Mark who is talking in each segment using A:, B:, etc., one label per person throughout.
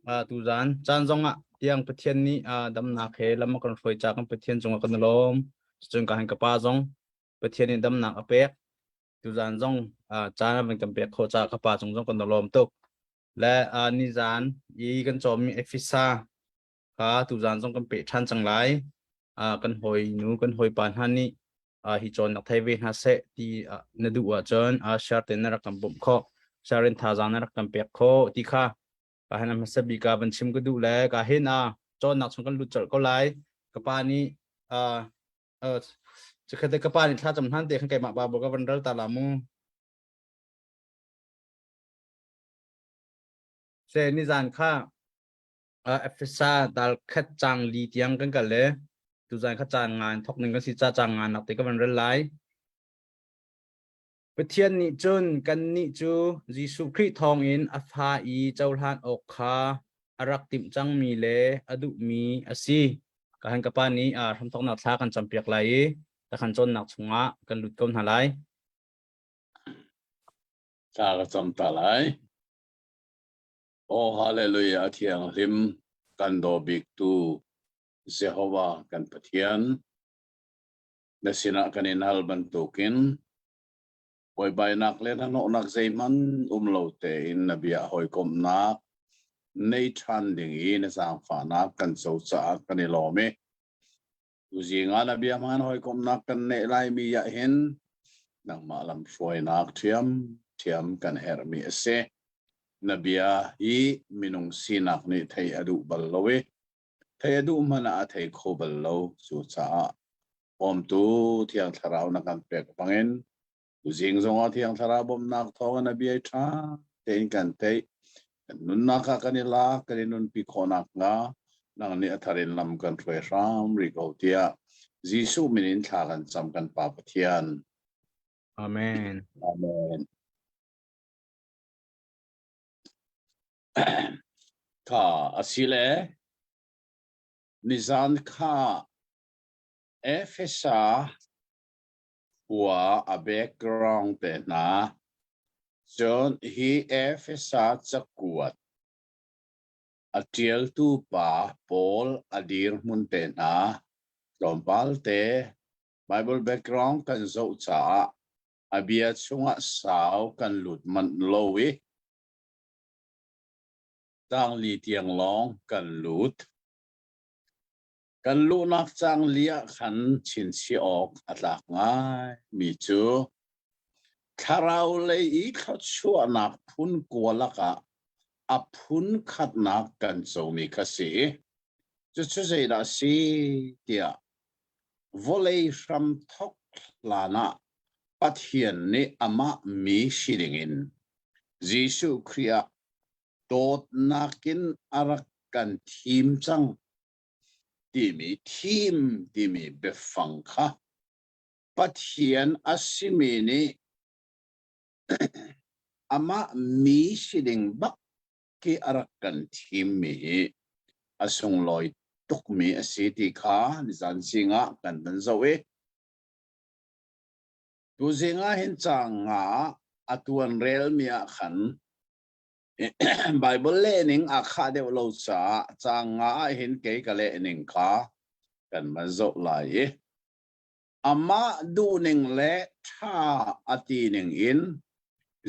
A: Tuzan caan zongah tiang Pathian nih damnak he lam a kan hruai ca kan Pathian cungah kan i lawm. Cun ka han ka pa zong Pathian nih damnak a pek. Tuzan zong caan a van kan pek khawh caah ka pa cung zong kan i lawm tuk. Le nizan i kan cawmmi Efesa kha tuzan zong kan peh ṭhan cang lai. Kan hawi nu kan hawipa hna nih hi cawnnak thei ve hna seh ti na duh ahcun share te na rak kan bawmh khawh. Share in thazaang na rak kan pek khawh ti kha ka hin a hmasa bik ah van chim ka duh le ka hin a cawnnak chung kan lut colh ko lai. Ka pa nih chikkhat te ka pa nih thlacam hnan te khan keimah pa ka van ral ta la mu. Se nizan kha Efesa dal khat cang li tiang kan kal le tuzan kha cang ngan thok ning kan si ca cang ngan nak te ka van rel lai. Pathian nih cun kannih cu Jesuh Khrih thawngin a fa i cohlan awk kha a rak timh cangmi le a duhmi a si. Ka han ka pa nih hramthawknak thla kan campiak lai i takhan cawnnak chungah kan lut ko hna lai.
B: Thla ka cam ta lai. Aw hallelujah thianghlim kan daw biktu Jehovah kan Pathian na sinah kan in hal bantukin buaibainak le hnahnawhnak zeihmanh um lo tein na bia hawikomhnak nei ṭhan ding i na zaangfahnak kan co caah kan i lawm i tuzing ah na bia hmaan hawikomhnak kan neih laimi ah hin nangmah lamhruainak ṭhiam ṭhiam kan herhmi a si. Na bia hi minung sinak nih theih a duh bal lo i Thei a duh hmanh ah a thei kho bal lo. Cucaah bawmtu Thiang Thlarau na kan pek bangin tuzing zongah Thiang Thlarau bawmhnak thawngin a bia ṭha tein kan theih. Kan nunnak ah kan i lak, kan i nunpi khawh nakhnga nang nih a thar in lam kan hruai hram rih ko tiah Jesuh min in thla kan cam kan Pa Pathian.
A: Amen.
B: Amen. Kha a si le nizan kha Efesa khua a background te hna cun hi Efesa cakuat a ṭialtu pa Paul a dirhmun te hna tlawmpal te Bible background kan zoh caah a bia chungah sau kan lut manh lo i Tangli tiang lawng kan lut. Kan luhnak cangli ah khan chinchiah awk a tlak ngai mi cu thlarau lei i thluachuahnak phun kua lakah a phun khatnak kan comi kha si. Cucu zeidah a si tiah vawlei hram thok hlan ah Pathian nih amah mi si dingin Jesuh Khrih ah dawtnak in a rak kan thim cang timi thim timi biafang kha Pathian a simi nih amah mi si ding bak khi a rak kan thimmi hi a sunglawi tukmi a si ti kha nizan zing ah kan van zoh i tuzing ah hin caang nga a tuan relmi ah khan Bible lehning aa khah deuh lo caah caang nga ah hin kei ka lehning kha kan van zoh lai i amah duhning le ṭha a ti ning in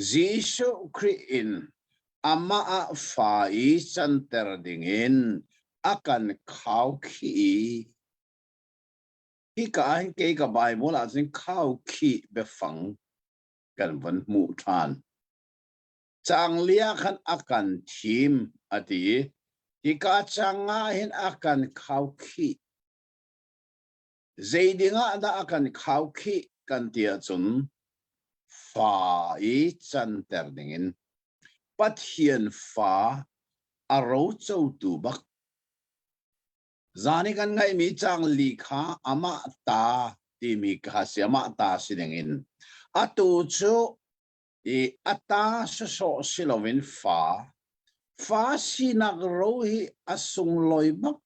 B: Jesuh Khrih in amah ah fa i canter dingin a kan khaukhih i hika ah hin kei ka Bible ah cun khaukhih biafang kan van hmuh ṭhan. Cangli ah khan a kan thim a ti i hika cang ah hin a kan khaukhih. Zei ding ah dah a kan khaukhih kan ti ahcun fa i canter dingin Pathian fa a rocotu bak Zan i kan ngaihmi cangli kha amah ta timi kha si amah ta si dingin atu cu i a ta sawsawh si loin fa fa sinak ro hi a sunglawi bak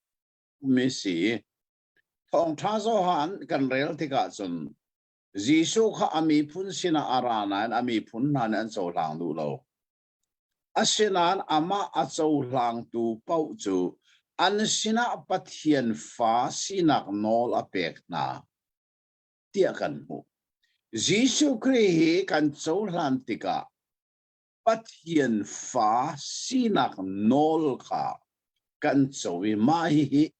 B: mi si. Thawngṭha Johan kan rel tikah cun Jesuh kha a miphun sinah a ra nain a miphun hna nih an cohlang duh lo. Asinain amah a cohlangtu paoh cu an sinah Pathian fa sinak nawl a pek hna tiah kan hmuh. Jesuh Khrih hi kan cohlan tikah Pathian fa sinak nawl kha kan co i mah hihi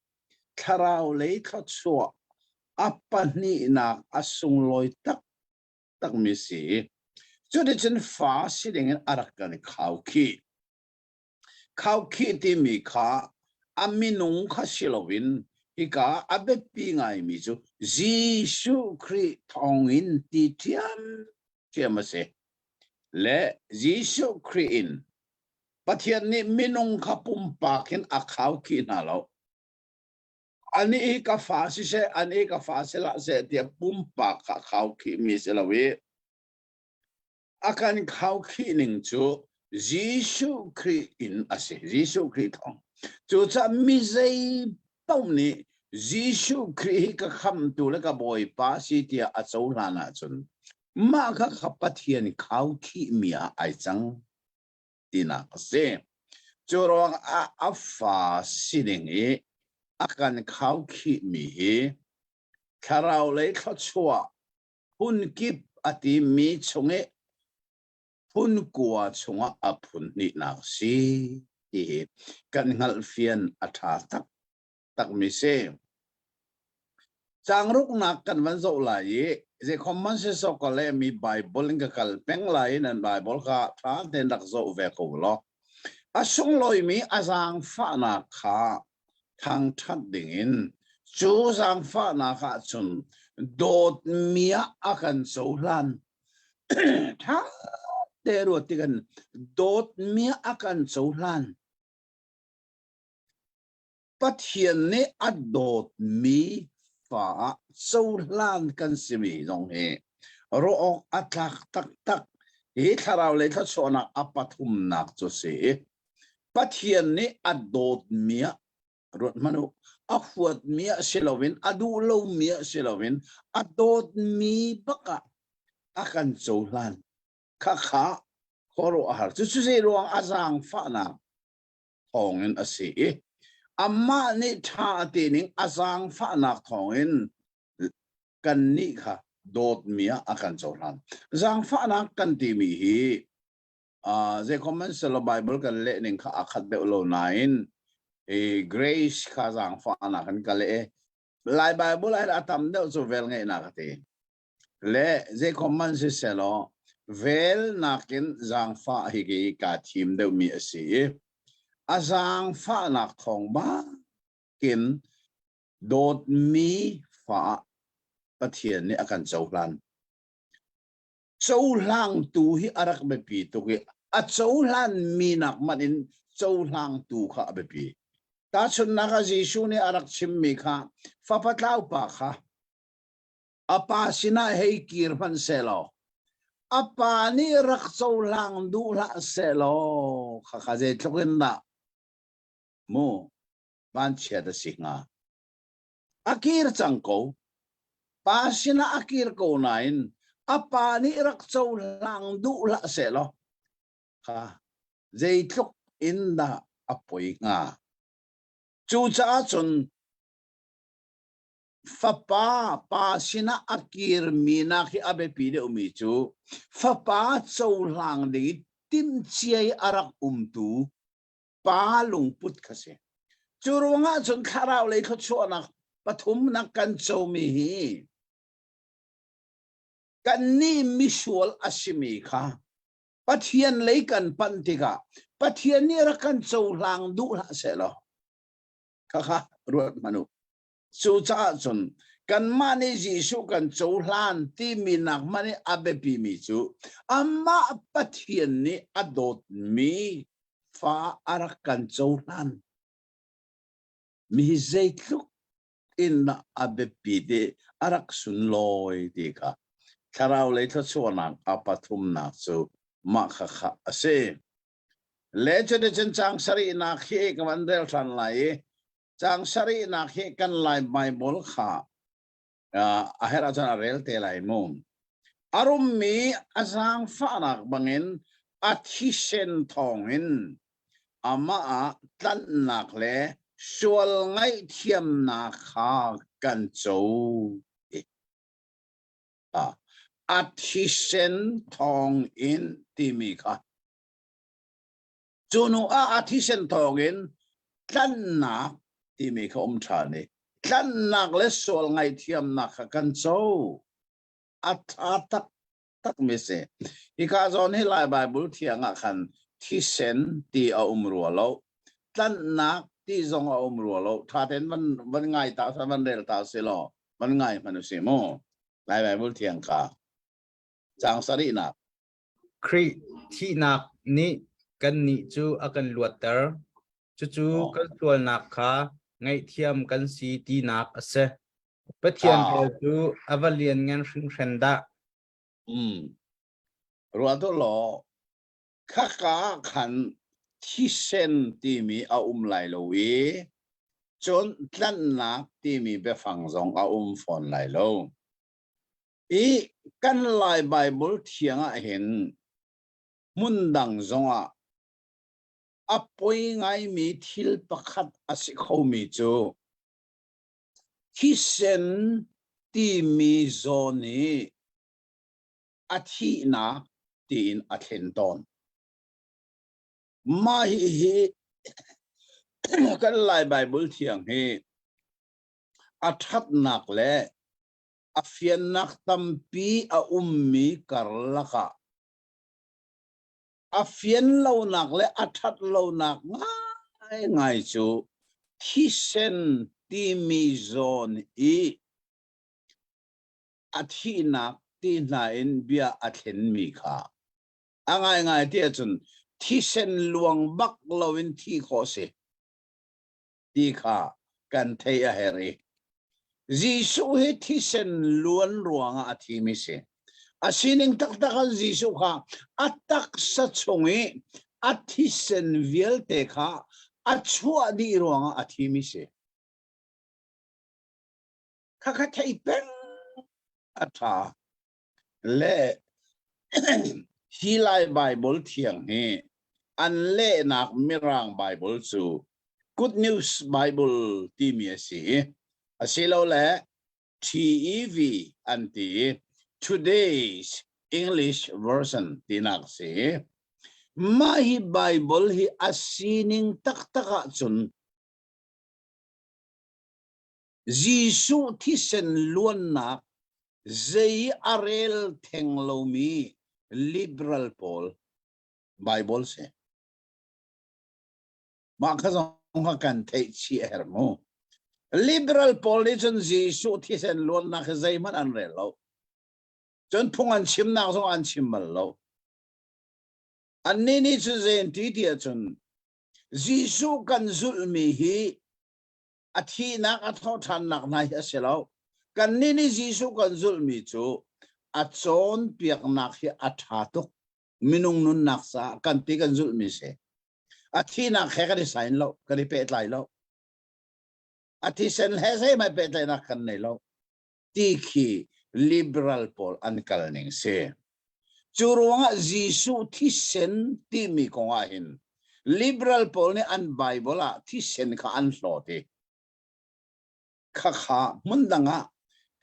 B: thlarau lei thluachuah a pahnihnak a sunglawi taktakmi si. Cuticun fa si dingin a rak kan khaukhih. Khaukhih timi kha a minung kha si loin hika a biapi ngaimi cu Jesuh Khrih thawngin ti ṭhiamṭhiam a si. Le Jesuh Khrih in Pathian nih minung kha pumpak in a khaukhih hna lo. Anih hi ka fa siseh, anih ka fa si hlah seh tiah pumpak kha khaukhihmi si lo i a kan khaukhih ning cu Jesuh Khrih in a si. Jesuh Khrih thawng. Cucaah mi zei paoh nih Jesuh Khrih hi ka khamtu le ka Bawipa si tiah a cohlan ahcun mah kha kha Pathian khaukhihmi ah ai cang tinak a si. Cu ruang ah a fa sining i a kan khaukhihmi hi thlarau lei thluachuah phun kip a timi chung i phun kua chungah a phun hnihnak si ti hi kan hngalhfian a ṭha taktakmi si. Caangruknak kan van zoh lai i zeikhom man sisawk ka lehmi Bible in ka kal peng lai i nan Bible kha ṭha tein rak zoh ve ko law. A sunglawimi a zaangfahnak kha thangṭhat dingin cu zaangfahnak ah cun dawtmi ah a kan cohlan. Ṭha te ruat tikan dawtmi ah a kan cohlan. Pathian nih a dawtmi fa ah cohlan kan simi zong hi ruah awk a tlak taktak. Hi thlarau lei thluachuahnak a pathumnak cu si. Pathian nih a dawtmi ah ruat hmanh u. A huatmi ah si loin a duh lomi ah si loin a dawtmi bak ah a kan cohlan. Khakha khuaruah a har. Cucu zei ruang a zaangfahnak thawngin a si i amah nih ṭha a ti ning a zaangfahnak thawngin kannih kha dawtmi ah a kan cohlan. Zaangfahnak kan timi hi uh, zeikhom man selaw Bible kan leh ning kha a khat deuh lo nain i grace kha zaangfahnak kan ka leh. Lai Bible ah a tam deuh cu vel ngeihnak a ti. Le zeikhom man si selaw vel nakin zaangfah hi ki kaa thim deuhmi a si i a zaangfahnak thawng bakin dawtmi fa ah Pathian nih a kan cohlan. Cohlangtu hi a rak biapi tuk i a cohlanmi nak hmanh in cohlangtu kha a biapi. Tahchunhnak ah Jesuh nih a rak chimmi kha fapa tlau pa kha A pa sinah hei kir hmanh sehlaw, a pa nih rak cohlang duh hlah sehlaw, khakha zeitluk in dah mu vanchiat a si hnga. A kir cang ko. Pa sinah a kir ko nain a pa nih rak cohlang duh hlah sehlaw, kha zeitluk in dah a poi hnga. Cucaah cun Fapa pa sinah a kirmi nak hi a biapi deuhmi cu fapa cohlang ding i timhcia i a rak umtu pa lungput kha si. Cu ruangah cun thlarau lei thluachuahnak pathumnak kan comi hi kannih misual a simi kha Pathian lei kan panh tikah Pathian nih rak kan cohlang duh hlah sehlaw khakha ruat hmanh u. Cucaah cun kanmah nih Jesuh kan cohlan timi nak hmanh i a biapimi cu amah Pathian nih a dawtmi fa a rak kan cohlan. Mi hi zeitluk in dah a biapi ti a rak sunlawi ti kha thlarau lei thluachuahnak a pathumnak cu mah khakha a si. Le cuticun caang sarihnak hi ka van rel ṭhan lai i Caang sarihnak hi kan Lai Baibal kha a herh ahcun a rel te lai mu. A rummi a zaangfahnak bangin A thisen thawngin amah ah tlanhnak le sual ngaihthiamnak kha kan co. A thisen thawngin timi kha cu hnu ah a thisen thawngin tlanhnak timi kha um ṭhan i tlanhnak le sual ngaihthiamnak kha kan co. A ṭha tak takmi si. Hika zawn hi Lai Baibal thiang ah khan thisen ti a um rua lo. Tlanhnak ti zong a um rua lo. Ṭha tein van, van ngai ta, van rel ta si law, van ngai hmanh usih mu. Lai Baibal thiang kha. Caang sarihnak.
A: Khrih thihnak nih kannih cu a kan luatter. Cucu kan sualnak kha ngaihthiam kan si tinak a si. Pathian vel cu a va lianngan hringhran dah!
B: Um. Ruah tuah law, khaka khan thisen timi a um lai lo i cun tlanhnak timi biafang zong a um fawn lai lo. I kan Lai Baibal thiang ah hin hmun dang zongah a poi ngaimi thil pakhat a si khomi cu Thisen timi zawn hi a thihnak tiin a thlen tawn. Mah hihi kan Lai Baibal thiang hi a ṭhatnak le a fiannak tampi a ummi karlak ah a fian lonak le a ṭhat lonak ngaingai cu thisen timi zawn i a thihnak ti hna in bia a thlenmi kha a ngaingai ti ahcun thisen luang bak loin thi khawh si. Ti kha kan theih a herh i Jesuh hi thisen luan ruangah a thimi si. A sining taktak ah Jesuh kha a taksa chung i a thisen vialte kha a chuah dih ruangah a thimi si. Khakha thei peng a ṭha. Le hi Lai Baibal thiang hi an lehnak Mirang Baibal cu Good News Bible timi a si i asilole TEV an ti i Today's English Version tinak a si. Mah hi Baibal hi a sining taktak ahcun Jesuh thisen luannak zei a rel theng lomi liberal pawl Bible si. Mah kha zong kha kan theih chih a herh mu. Liberal pawl nih cun Jesuh thisen luannak hi zeihmanh an rel lo. Cun phung an chimnak zong an chim bal lo. Annih nih cun zei an ti ti ahcun Jesuh kan zulhmi hi a thihnak a thawhṭhannak hna hi a si lo. Kannih nih Jesuh kan zulhmi cu a cawnpiaknak hi a ṭha tuk. Minung nunnak caah kan ti kan zulhmi si. A thihnak he kan i sain lo, kan i pehtlai lo. A thisen he zeihmanh pehtlaihnak kan nei lo. Ti khi liberal pawl an kal ning si. Cu ruangah Jesuh thisen timi kong ah hin liberal pawl nih an Bible ah thisen kha an hlawt i khakha hmun dang ah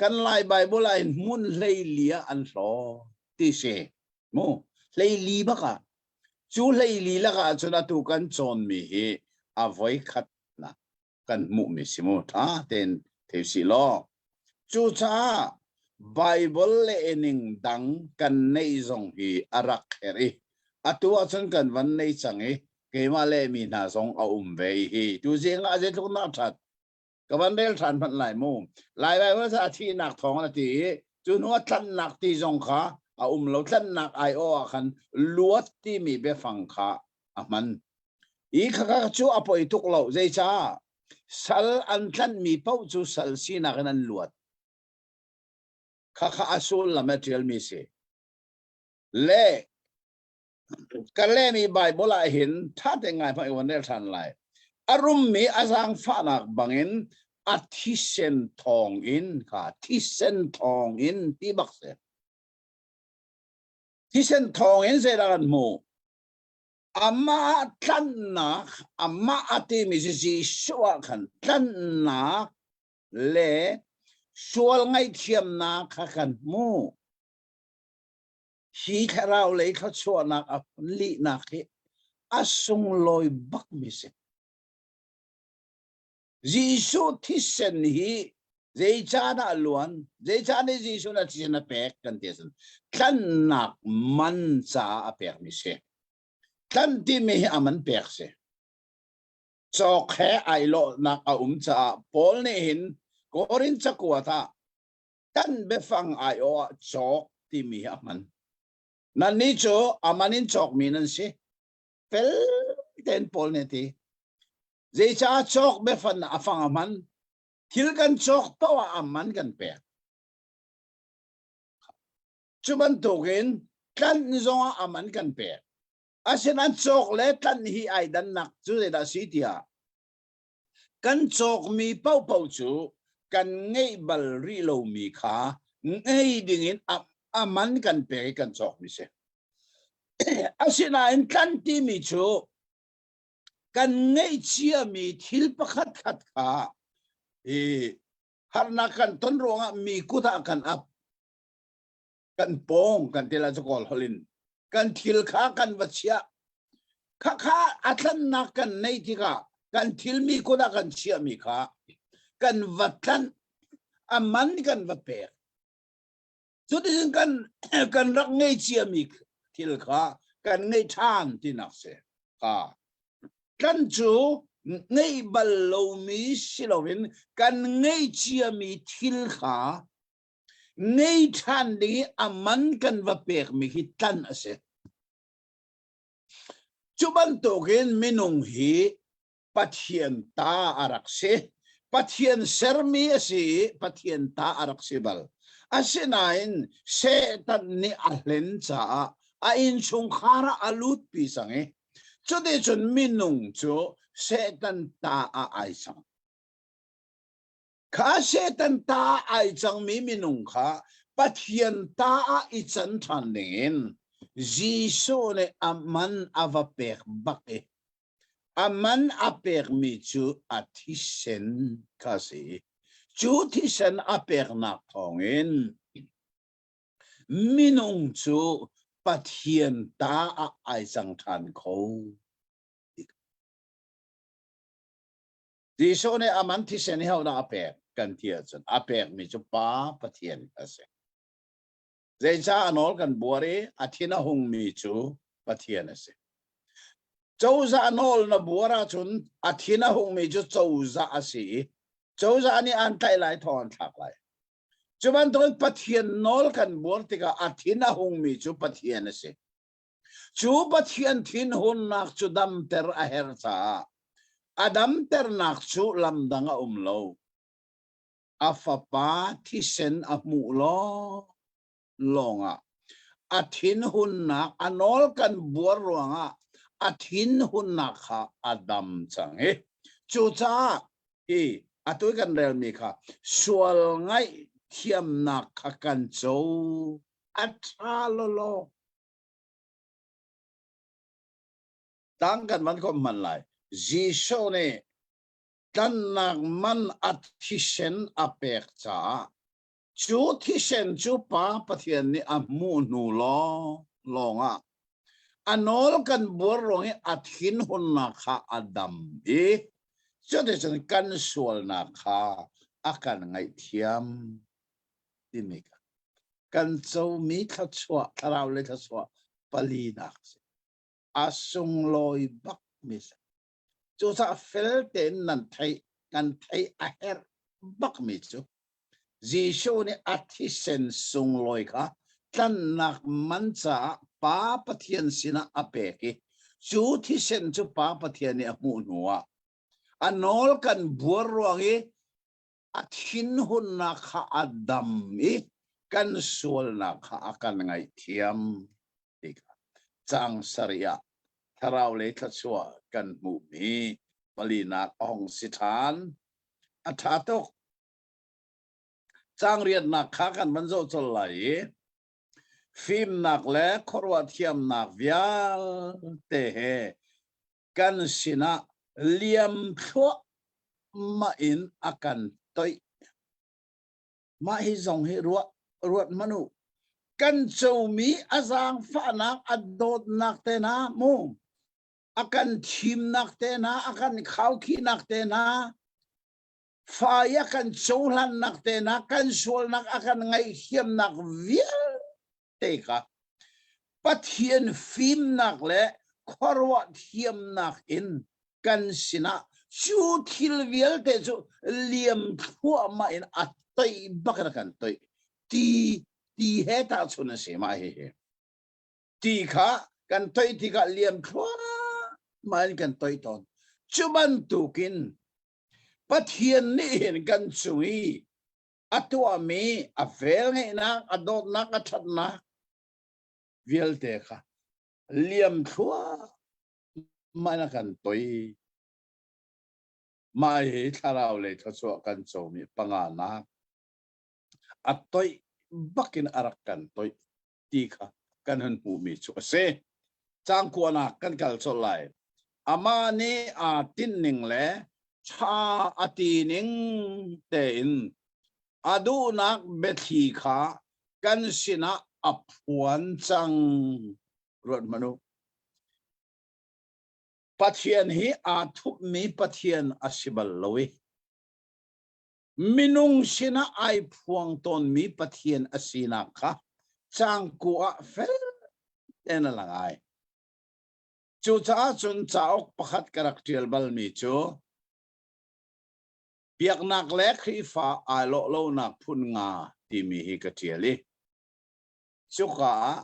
B: kan Lai Bible ah hin hmun 14 ah an hlawt ti si mu 14 bak ah cu 14 lakah cun atu kan cawnmi hi a voi khatnak kan hmuhmi si mu ṭha tein thei sih law cucaah Bible le ning dang kan neih zong hi a rak herh i atu ahcun kan van nei cang i keimah le mi hna zong a um ve hi tu zing ah zeitluk nak ṭhat ka van rel ṭhan hmanh lai mu. Lai Bible a thihnak thawng a ti i cu hnu a tlanhnak ti zong kha a um lo. Tlanhnak aiawh ah khan luat timi biafang kha a hman. I khakha cu a poi tuk lo. Zeicah? Sal an tlanhmi paoh cu sal sinak in an luat. Khakha a sullam a ṭialmi si. Le ka lemi Bible ah hin ṭha te ngai hmanh i rel ṭhan lai. A rummi a zaangfahnak bangin a thisen thawng in kha thisen thawng in ti bak si. Thisen thawng in zeidah kan hmuh? Amah tlanhnak, amah a timi cu Jesuh ah khan tlanhnak le sual ngaihthiamnak kha kan hmuh. Hi thlarau lei thluachuahnak a lihnak hi a sunglawi bakmi si. Jesuh thisen hi zei caan ah luan, zei caan nih Jesuh na thisen a pek kan ti ahcun tlanhnak man caah a pekmi si. Tlanh timi hi a man pek si. Cawk he ai lawhnak a um caah Paul nih hin Korin cakuat ah tan biafang aiawh ah cawk timi hi a hman. Nannih cu a man in cawkmi nan si. Fel tein Paul nih a ti. Zeicah cawk biafan a fang a hman? Thil kan cawk paoh ah a man kan pek. Cu bantukin tlanh zongah a man kan pek. Asinain cawk le tlanh hi ai dannak cu zeidah si tiah kan cawkmi paohpaoh cu kan ngeih bal rih lomi kha ngei dingin a man kan pek i kan cawkmi si. Asinain tlanh timi cu kan ngeih ciami thil pakhat khat kha i harnak kan ton ruangah mi kut ah kan ap kan pawng kan ti lai cu kawl holh in kan thil kha kan va chiah kha kha a tlannak kan nei tikah kan thil mi kut ah kan chiahmi kha kan va tlanh a man kan va pek cuticun kan kan rak ngei ciami thil kha kan ngei ṭhan tinak si kha tlan cu ngeih bal lomi si loin kan ngei ciami thil kha ngei ṭhan ding i a man kan va pekmi hi tlan a si. Cu bantukin minung hi Pathian ta a rak si. Pathian sermi a si i Pathian ta a rak si bal. Asinain Satan nih a hlen caah a innchungkhar ah a lutpi cang i cuticun minung cu Satan ta ah ai cang. Kha Satan ta ai cangmi minung kha Pathian ta ah i can ṭhan dingin Jesuh nih a man a va pek bak i a man a pekmi cu a thisen kha a si. Cu thisen a peknak thawngin minung cu Pathian ta ah ai cang ṭhan kho. Jesuh nih a man thisen hi hodah a pek kan ti ahcun a pekmi cu Pa Pathian a si. Zeicah a nawl kan buar i a thin a hungmi cu Pathian a si. Cozah nawl na buar ahcun a thin a hungmi cu cozah a si i cozah nih an tlaih lai thawng an thlak lai. Cu bantukin Pathian nawl kan buar tikah a thin a hungmi cu Pathian a si. Cu Pathian thinhunnak cu damter a herh caah a damternak cu lamdang a um lo. A fapa thisen a hmuh lawng lawngah a thinhunnak a nawl kan buar ruangah a thinhunnak kha a dam cang i cucaah hi atu kan relmi kha sual ngaihthiamnak kha kan co a ṭha lawlaw. Tang kan van khom hman lai. Jesuh nih tlannak man a thisen a pek caah cu thisen cu Pa Pathian nih a hmuh hnu lawng lawngah a nawl kan buar ruang i a thinhunnak kha a dam i cuticun kan sualnak kha a kan ngaihthiam timi kha kan comi thluachuah thlarau le thluachuah palinak si a sunglawi bak mi si cucaah fel tein nan theih kan theih a herh bak mi cu Jesuh nih a thisen sunglawi kha tlannak man caah Pa Pathian sinah a pek i cu thisen cu Pa Pathian nih a hmuh hnuah a nawl kan buar ruang i a thinhunnak kha a dam i kan sualnak kha a kan ngaihthiam ti kha cang sarih ah thlarau lei thluachuah kan hmuhmi palinak a hung si ṭhan. A ṭha tuk. Cang riatnak kha kan van zoh colh lai i. Fimnak le khuaruah thiamnak vialte he kan sinah liam thluahmah in a kan toih. Mah hi zong hi ruah ruat hmanh u. Kan comi a zaangfahnak a dawtnak te hna mu a kan thimnak te hna a kan khaukhihnak te hna fa i a kan cohlannak te hna kan sualnak a kan ngaihthiamnak vialte kha Pathian fimnak le khuaruah thiamnak in kan sinah cu thil vialte cu liam thluahmah in a toih bak in a kan toih ti ti he tahchun a si mah hihi ti kha kan toih tikah liam thluahmah in kan toih tawn cu bantukin Pathian nih hin kan cung i a tuahmi a velngeihnak a dawtnak a ṭhatnak vialte kha liam thluahmah in a kan toi. Mah hi thlarau lei thluachuah kan comi panganak a toih bakin a rak kan toih ti kha kan hun hmuhmi cu a si. Caang kuanak kan kal colh lai. Amah nih aa tinhning le ṭha a ti ning tein a duhnak biathli kha kan sinah a phuan cang. Ruat hmanh u. Pathian hi aa thupmi Pathian a si bal lo i minung sinah ai phuang tawnmi Pathian a sinak kha cangku ah fel tein a lang ai. Cucaah cun cauk pakhat ka rak ṭial balmi cu biaknak le Khrihfa ai lawh lonak phun nga timi hi ka ṭial i cuka ah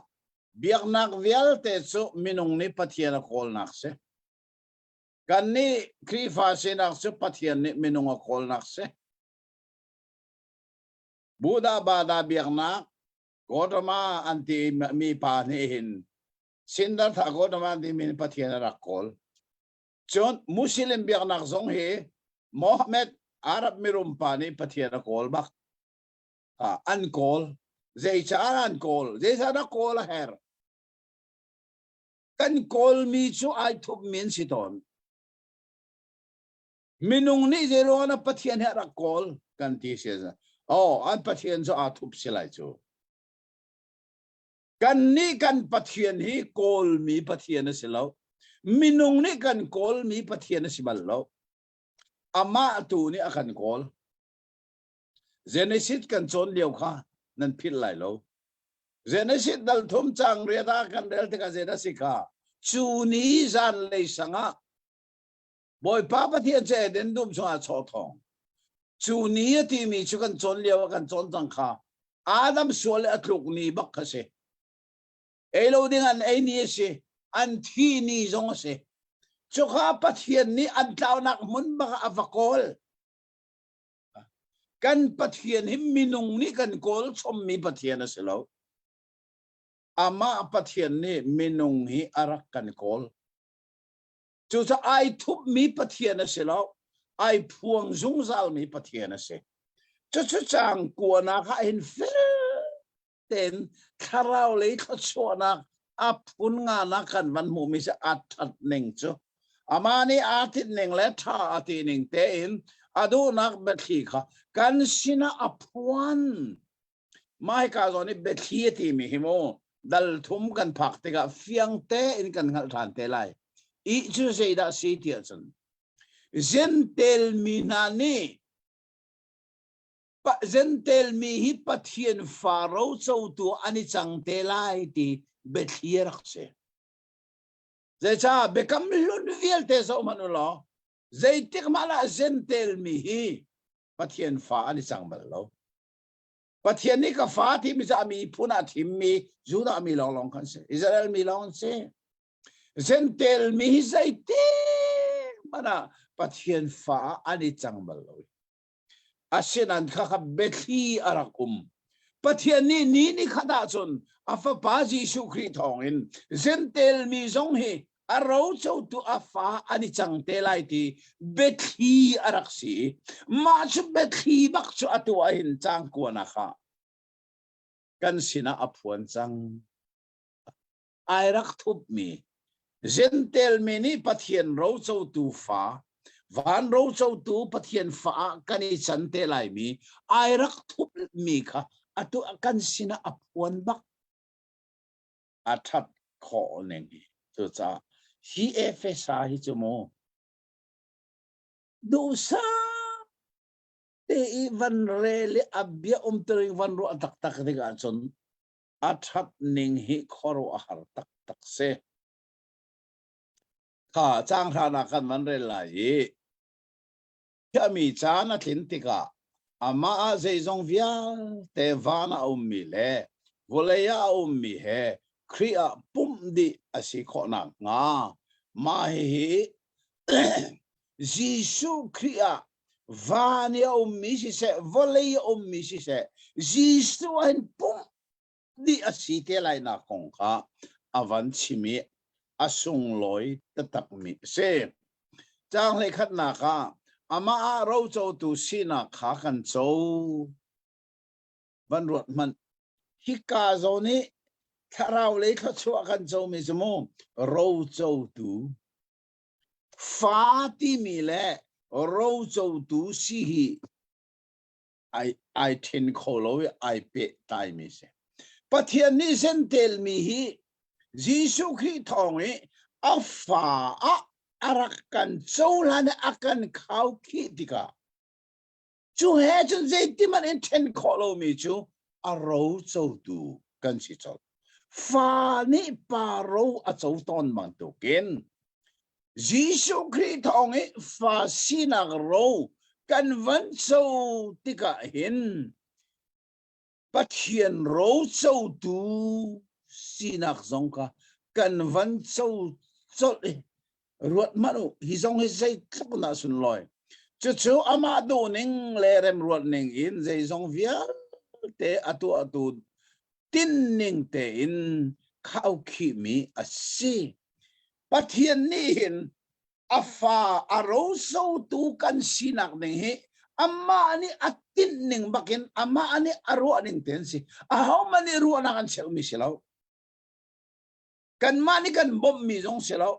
B: biaknak vialte cu minung nih Pathian a kawlnak si. Kannih Khrihfa sinak cu Pathian nih minung a kawlnak si. Buddha Bada biaknak Gautama an ti mi pa nih hin Siddhartha Gautama an timi Pathian a rak kawl. Cun Muslim biaknak zong hi Mohammed Arab mirum pa nih Pathian a kawl bak. An kawl. Zeicah an kawl? Zeicah dah kawl a herh? Kan kawlmi cu ai thupmi an si tawn. Minung nih zeiruang ah Pathian he a rak kawl kan ti si. Oh, an Pathian cu aa thup si lai cu. Kan nih kan Pathian hi kawlmi Pathian a si lo. Minung nih kan kawlmi Pathian a si bal lo. Amah tu nih a kan kawl. Genesis kan cawn lio kha nan philh lai lo. Genesis dal thum cang riat ah kan rel tikah zeidah si kha cu ni zanlei sang ah Bawipa Pathian cu Eden dum chungah chaw thawng. Cu ni a timi cu kan cawn lio ah kan cawn cang kha Adam sual le a tluk ni bak kha si. Ei lo ding an ei ni a si. An thi ni zong a si. Cuka Pathian nih an tlaunak hmun bak ah a va kawl. Kan Pathian hi minung nih kan kawl chommi Pathian a si lo. Amah Pathian nih minung hi a rak kan kawl. Cucaah ai thupmi Pathian a si lo. Ai phuang zungzalmi Pathian a si. Cucu caang kuanak ah hin fel tein thlarau lei thluachuahnak a phun nganak kan van hmuhmi si a ṭhat ning cu amah nih aa tinh ning le ṭha a ti ning tein a duhnak biathli kha kan sinah a phuan. Mah hika zawn i biathli a timi hi mu dal thum kan phak tikah fiang tein kan hngalh ṭhan te lai. I cu zeidah si tiah cun Gentel mi hna nih Gentel mi hi Pathian fa rocotu an i cang te lai ti biathli a rak si. Zeicah biakam hlun vialte zoh hmanh u law zeitik hmanh ah Gentel mi hi Pathian fa an i cang bal lo. Pathian nih ka fa timi cu a miphun ah thimmi Judah mi lawnglawng kan si. Israel mi lawng an si. Gentel mi hi zeitik hmanh ah Pathian fa ah an i cang bal lo. Asinain khakha biathli a rak um. Pathian nih ni ni khat ahcun a fapa Jesuh Khrih thawngin Gentel mi zong hi a rocotu a fa an i cang te lai ti biathli a rak si. Mah cu biathli bak cu atu ah hin cang kuanak ah. kan sinah a phuan cang. Ai rak thupmi Gentel mi nih Pathian rocotu fa van rocotu Pathian fa ah kan i can te laimi ai rak thupmi kha atu kan sinah a phuan bak. A ṭhat khawh ning hi. Cucaah hi Efesa hi cu mu duhsah te i van rel i a bia umtuning van ruah taktak ding ahcun a ṭhat ning hi khuaruah a har taktak si. Kha caang hranak kan van rel lai i Khiahmi caan a tlin tikah amah ah zeizong vialte van ah a ummi le vawlei ah a ummi he Khrih ah pumh dih a si khawh nakhnga mah hihi Jesuh Khrih ah van i a ummi siseh vawlei i a ummi siseh Jesuh ah hin pumh dih a si te lainak kong kha a van chim i a sunglawi taktakmi a si. Caang hleikhatnak ah amah ah rocotu sinak kha kan co. Van ruat hmanh. Hika zawn i thlarau lei thluachuah kan comi cu mu rocotu fa timi le rocotu si hi ai ai then kho lo i ai pehtlaimi si. Pathian nih zentelmi hi Jesuh Khrih thawng i a fa ah a rak kan cohlan i a kan khaukhih tikah cu he cun zeitihmanh in then khawh lomi cu a ro cotu kan si colh. Fa nih pa ro a co tawn bantukin Jesuh Khrih thawng i fa sinak ro kan van co tikah hin Pathian ro cotu sinak zong kha kan van co colh i ruat hmanh u hi zong hi zeitluk dah sunlawi cucu amah duhning le remruat ning in zeizong vialte a tuahtu tinning tein khaukhihmi a si Pathian nih hin a fa a rosotu kan sinak ding hi amah nih a tinh ning bakin amah nih a ruah ning te an si. Ahohmanh nih ruahnak an cheuhmi si lo. Kanmah nih kan bawmhmi zong si lo.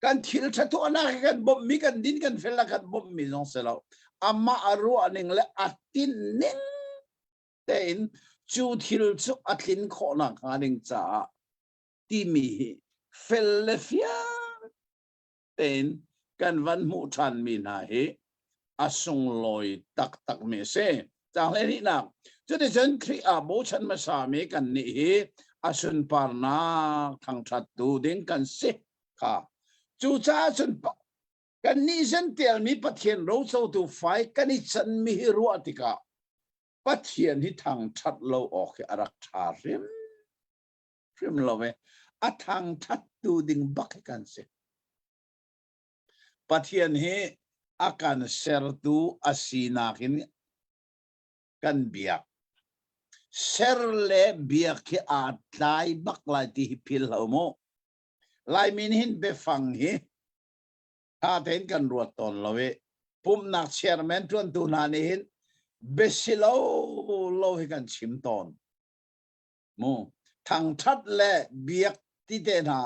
B: Kan thil ṭha tuahnak hi kan bawmhmi, kan din kan fel kan bawmhmi zong si lo. Amah a ruah ning le a tinh ning tein cu thil cu a tlin khawh nakhnga ding caah timi hi fel le fiang tein kan van hmuh ṭhanmi hna hi a sunglawi taktakmi a si. Caang hleihnihnak cuticun Khrih ah bochan hmasami kannih hi a sunparnak thangṭhattu ding kan si kha. Cucaah cun kannih zentialmi Pathian rocotu fai kan i canmi hi ruah tikah Pathian hi thangṭhat lo awk hi a rak ṭha hrim hrim lo e a thangṭhattu ding bak hi kan si Pathian hi a kan sertu a sinak in kan biak ser le biak hi aa tlai bak lai ti hi phil lo mu Laimi nih hin biafang hi tha tein kan ruat tawn lo i pumhnak chairman ṭuantu hna nih hin biasi lo lo hi kan chim tawn mu thangthat le biak ti te hna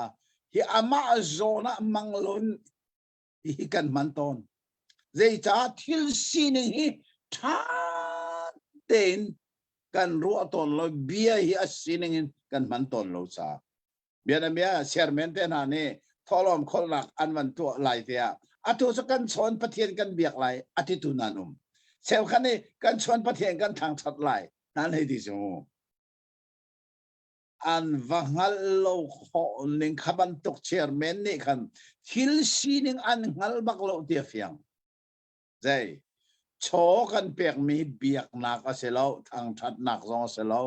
B: hi amah zawn ah mang lon hi kan hman tawn zeicah thil sining hi tha tein kan ruah tawn lo bia hi a sining in kan hman tawn lo ca bianabia chairman te hna nih thawhlawm kholnak an van tuah lai te ah atu cu kan chawn pathian kan biak lai ati tu nan um cheukhat nih kan chawn pathian kan thangthat lai nan hei ti cu an va hngalh lo khawh ning kha bantuk chairman nih khan thil sining an hngal bak lo ti a fiang zei chaw kan pekmi biaknak a si lo thangthatnak zong a si lo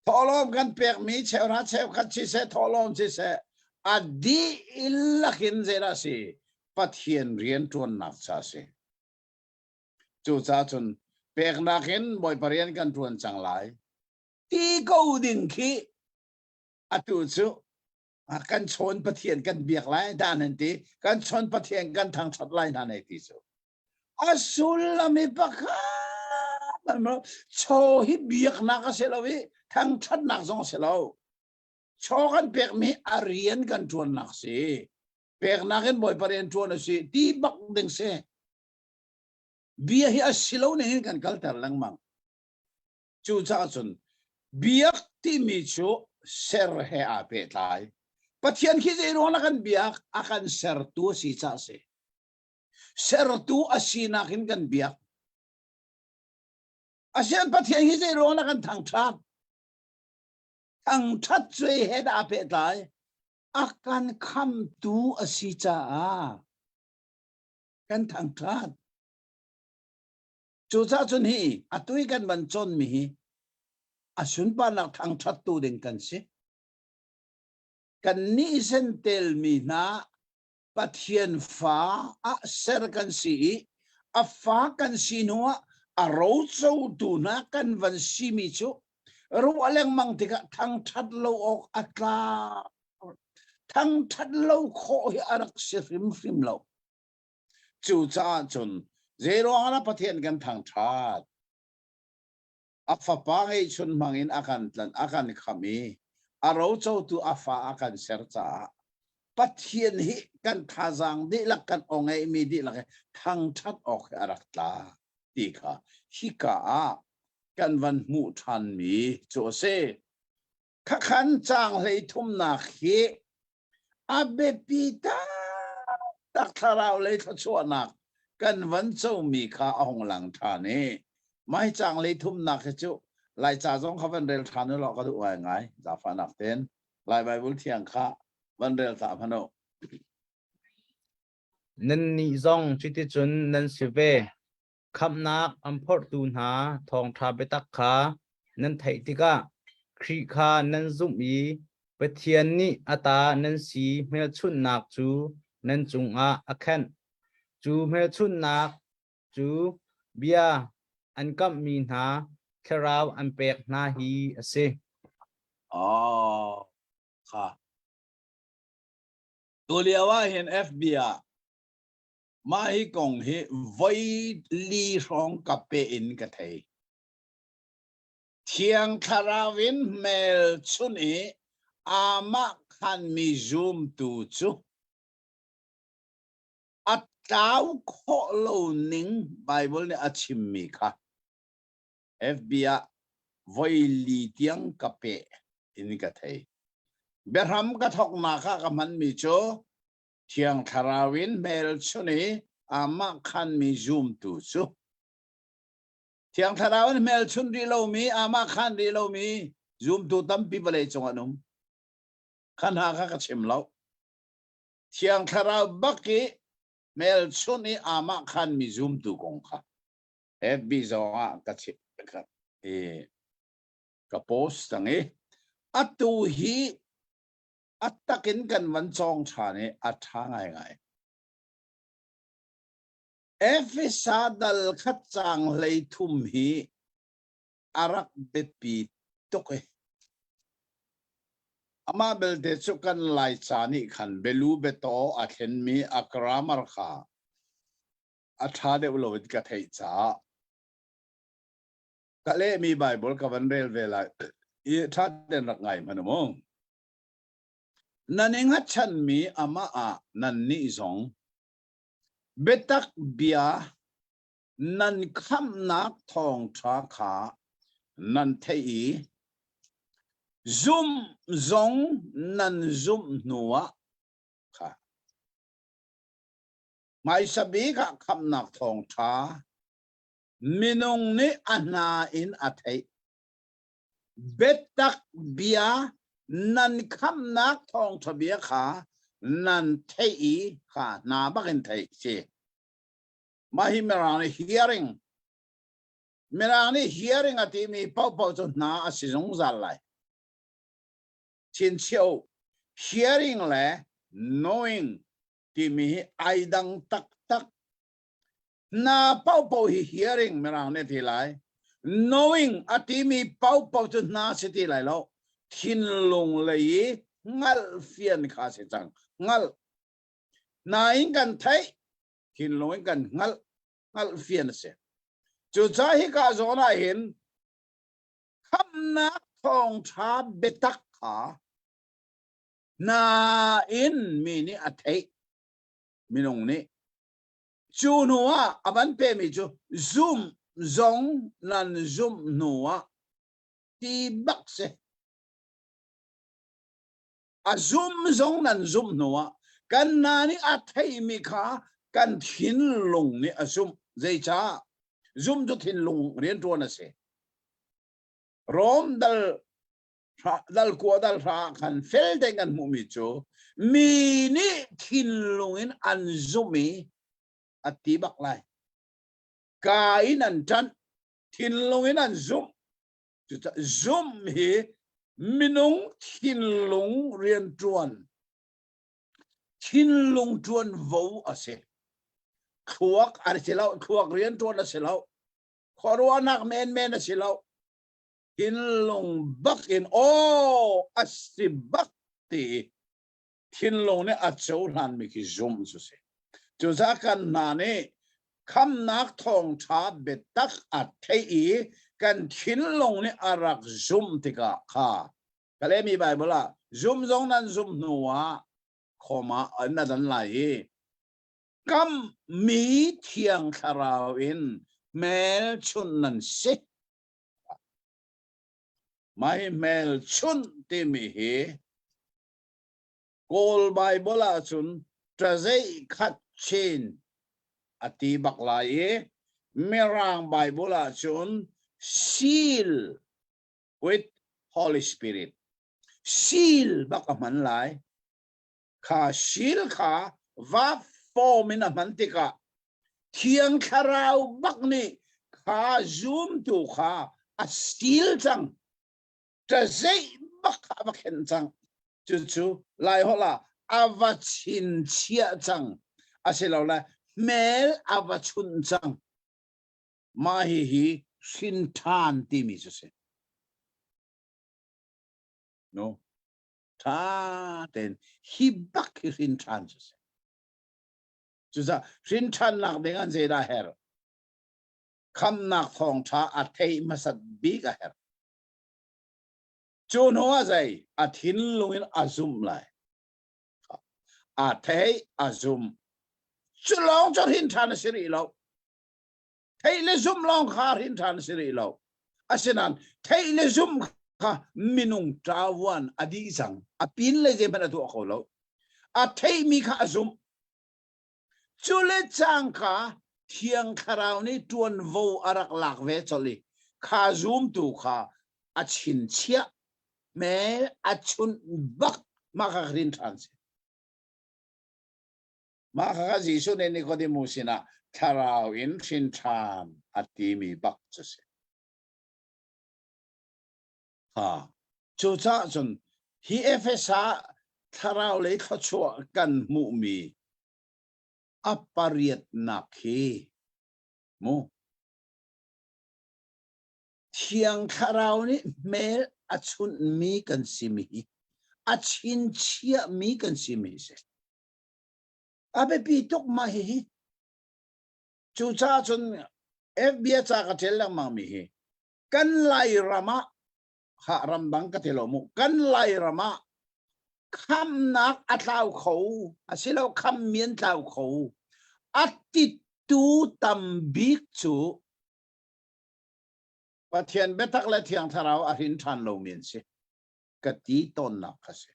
B: thawhlawm kan pekmi cheuhra cheukhat siseh thawhlawm siseh a dihlak in zeidah si Pathian rian ṭuannak ca si Cucaah cun peknak in Bawipa rian kan ṭuan cang lai ti ko ding khi atu cu kan chawn Pathian kan biak lai dah nan ti kan chawn Pathian kan thangṭhat lai hna nei ti cu a sullam hi pakhat.
C: Chaw hi biaknak a si lo i thangṭhatnak zong a si lo. Chaw kan pekmi a rian kan ṭuannak si. Peknak in Bawipa rian ṭuan a si ti bak ding si. Bia hi a si lo ning in kan kalter lengmang. Cucaah cun biak timi cu ser he aa pehtlai. Pathian khi zei ruang kan biak? A kan sertu a si caah si. Sertu a sinak in kan biak. Asian Pathian hi zei ruang kan thangṭhat? Thangṭhat cu he dah aa pehtlai? A kan khamtu a si caah kan thangṭhat. Cucaah cun hi atu i kan van cawnmi hi a sunparnak thangṭhattu ding kan si. Kannih sentelmi hna Pathian fa ah ser kan si i a fa kan si hnuah a rocotu hna kan van simi cu ruah lengmang tikah thangṭhat lo awk a tla. Thangṭhat lo khawh hi a rak si hrimhrim lo. Cucaah cun zeiruangah dah Pathian kan thangṭhat? A fapa ngeihchun hmangin a kan tlanh, a kan khamh i a rocotu a fa a kan ser caah Pathian hi kan thazaang dihlak kan aw ngeihmi dihlak hi thangṭhat awk hi a rak tla ti kha hika ah kan van hmuh ṭhanmi cu a si. Khakhan caang hlei thumnak hi a biapi taktak thlarau lei thluachuahnak kan van comi kha a hung lang ṭhan i mai caang lei thumnak hi cu Laica zong kha van rel ṭhan u law ka duh ngaingai zaangfahnak tein Lai Baibal thiang kha van rel ta hmanh u.
A: Nannih zong cuticun nan si ve. Khamhnak an phorhtu hna thawngṭha biatak kha nan theih tikah Khrih kha nan zumh i Pathian nih a ta nan si hmelchunhnak cu nan cungah a khenh. Cu hmelchunhnak cu bia an kamhmi hna thlarau an pek hna hi a si.
C: Oh, kha. Tulio ah hin FB ah Mah hi kong hi voi li hrawng ka pe in ka thei. Thiang Thlarau in hmelchunh i amah khanmi zumtu cu a tlau khawh lo ning Baibal nih a chimmi kha FB ah voi li tiang ka peh in ka thei. Biahram ka thawknak ah ka hmanmi cu Thiang Thlarau in hmelchunh i amah khanmi zumtu cu Thiang Thlarau in hmelchunh rih lomi amah khan rih lomi zumtu tampi vawlei cung an um. Kha hna kha ka chim lo. Thiang Thlarau bak i hmelchunh i amah khanmi zumtu kong kha FB zong ah ka chim ka i ka post cang i atu hi a takin kan van cawng ṭhan i a ṭha ngaingai. Efesa dal khat caang 13 hi a rak biapi tuk i amah belte cu kan Laica nih khan belu biataw a thlenmi a grammar kha a ṭha deuh lo in ka theih caah ka lehmi Bible ka van rel ve lai i ṭha tein rak ngai hmanh u mu. Nan i hngatchanmi amah ah nannih zong biatak bia nan khamhnak thawngṭha kha nan theih i zumh zong nan zumh hnuah kha hmaisa bik ah khamhnak thawngṭha minung nih a hna in a theih Biatak bia nan khamhnak thawngṭha bia kha nan theih i kha hna bakin theih si. Mah hi Mirang nih hearing Mirang nih hearing a timi paohpaoh cu hna a si zungzal lai. Chinchiah u. Hearing le knowing timi hi ai dang taktak. Hna paohpaoh hi hearing mirang nih ti lai. Knowing a timi paohpaoh cu hna si ti lai lo. Thinlung lei i hngalh fian kha si cang. Hngalh. Hna in kan theih, thinlung in kan hngalh, hngalh fian a si. Cucaah hika zawn ah hin khamhnak thawngṭha biatak kha nain mi nih a theih minung nih cu hnu ah a van pemi cu zumh zong nan zumh hnu ah ti bak si a zum zong nan zumh hnu ah kan na nih a theimi kha kan thinlung nih a zumh zeicah zum cu thinlung rianṭuan a si Rom dal dal kua dal hra khan fel te kan hmuhmi cu mi nih thinlung in an zumh i a ti bak lai ka in an ṭanh thinlung in an zumh Zumh hi minung thinlung rianṭuan, thinlung ṭuanvo a si. Thluak a si lo, thluak rianṭuan a si lo, khuaruahnak menmen a si lo. Thinlung bak in aw a si bak ti thinlung nih a cohlanmi khi zumh cu si. Cucaah kan hna nih khamnak thawngṭha biatak a theih i kan thinlung nih a rak zumh tikah kha ka lehmi Baibal ah zum zong nan zumh hnu ah khawm ah na dan lai i kammi thiang thlarau in hmelchunh nan si. Mah hi hmelchunh timi hi Kawl Baibal ahcun ṭazeih khat chin a ti bak lai i Mirang Baibal ahcun seal with Holy Spirit. Seal bak a hman lai. Kha seal kha va form in a hman tikah Thiang Thlarau bak nih kha zumtu kha a seal cang. Ṭazeih bak kha a va khenh cang. Cucu Laiholh ah a va chinchiah cang. Asilole hmel a va chunh cang. Mah hihi hrin ṭhan timi cu si. No. Ṭha tein hi bak hi hrin ṭhan cu si. Cucaah hrin ṭhannak ding an zeidah herh? Khamnak thawngṭha a theih hmasat bik a herh. Cu hnu ah zei a thinlung in a zumh lai. A theih a zumh. Cu lawng cu hrin ṭhan a si rih lo. Theih le zumh lawng kha hrin ṭhan a si rih lo. Asinain theih le zumh kha minung ṭavuan a dih cang. A pin le zeihmanh a tuah kho lo. A theihmi kha a zumh. Cu le cangka Thiang Thlarau nih ṭuanvo a rak lak ve colh i kha zumtu kha a chinchiah hmel a chunh bak mah kha hrin ṭhan si. Mah kha Jesuh nih Nicodemus sinah thlarau in hrin ṭhan a timi bak cu si. Ha. Cucaah cun hi Efesa thlarau lei thluachuah kan hmuhmi a pariatnak hi mu Thiang Thlarau nih hmel a chunhmi kan simi hi a chinchiahmi kan simi hi si. A biapi tuk mah hihi. Cucaah cun FB ca ka ṭial lengmang mi hi kan Lairam ah ha ramdang ka ti lo mu kan Lairam ah khamnak a tlau kho asilo khammi an tlau kho a tittu tam bik cu Pathian biatak le Thiang Thlarau a hrin ṭhan lomi an si ka ti tawnnak kha si.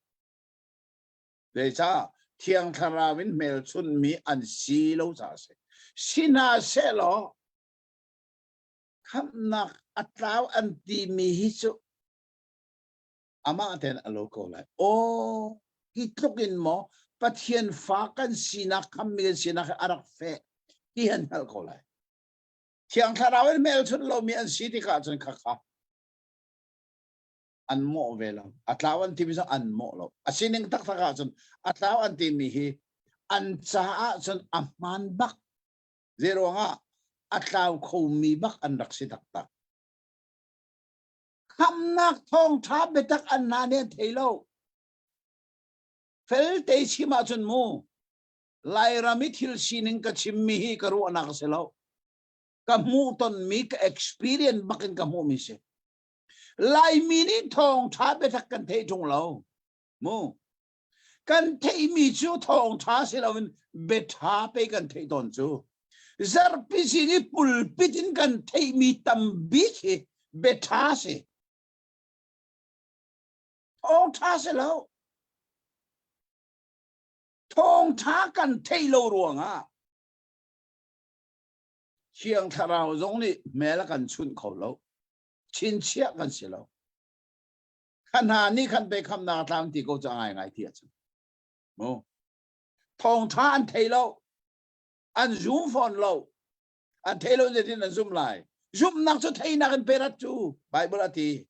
C: Zeicah Thiang Thlarau in hmelchunhmi an si lo caah a si. Si hna sehlaw khamhnak a tlau an timi hi cu amah tein a lo ko lai. Aw, hi tluk in maw Pathian fa kan sinak khammi kan sinak hi a rak feh ti han hngalh ko lai. Thiang Thlarau in hmelchunh lomi an si tikah cun khakha an mawh ve lo. A tlau an timi zong an mawh lo. A sining taktak ahcun a tlau an timi hi an caah cun a hmaan bak. Zeiruangah a tlau khomi bak an rak si taktak. Khamnak thawngṭha biatak an hna nih an thei lo. Felte chim ahcun mu, Lairam i thil sining ka chimmi hi ka ruahnak a si lo. Ka hmuh tonmi ka experience bakin ka hmuhmi si. Laimi nih thawngṭha biatak kan theih ṭung lo. Mu. Kan theihmi cu thawngṭha si loin biaṭha pei kan theih tawn cu. Zarhpi zing i pulpit in kan theihmi tam bik hi biaṭha si. Thawngṭha si lo. Thawngṭha kan theih lo ruangah Thiang Thlarau zong nih hmel a kan chunh kho lo. Chinchiah kan si lo. Kha hna nih khan pe khamnak a tlang ti ko cu a ngaingai ti ahcun. Mu. Thawngṭha an thei lo. An zum fawn lo. An thei lo zeitin an zum lai. Zumhnak cu theinak in perat cu Bible a ti.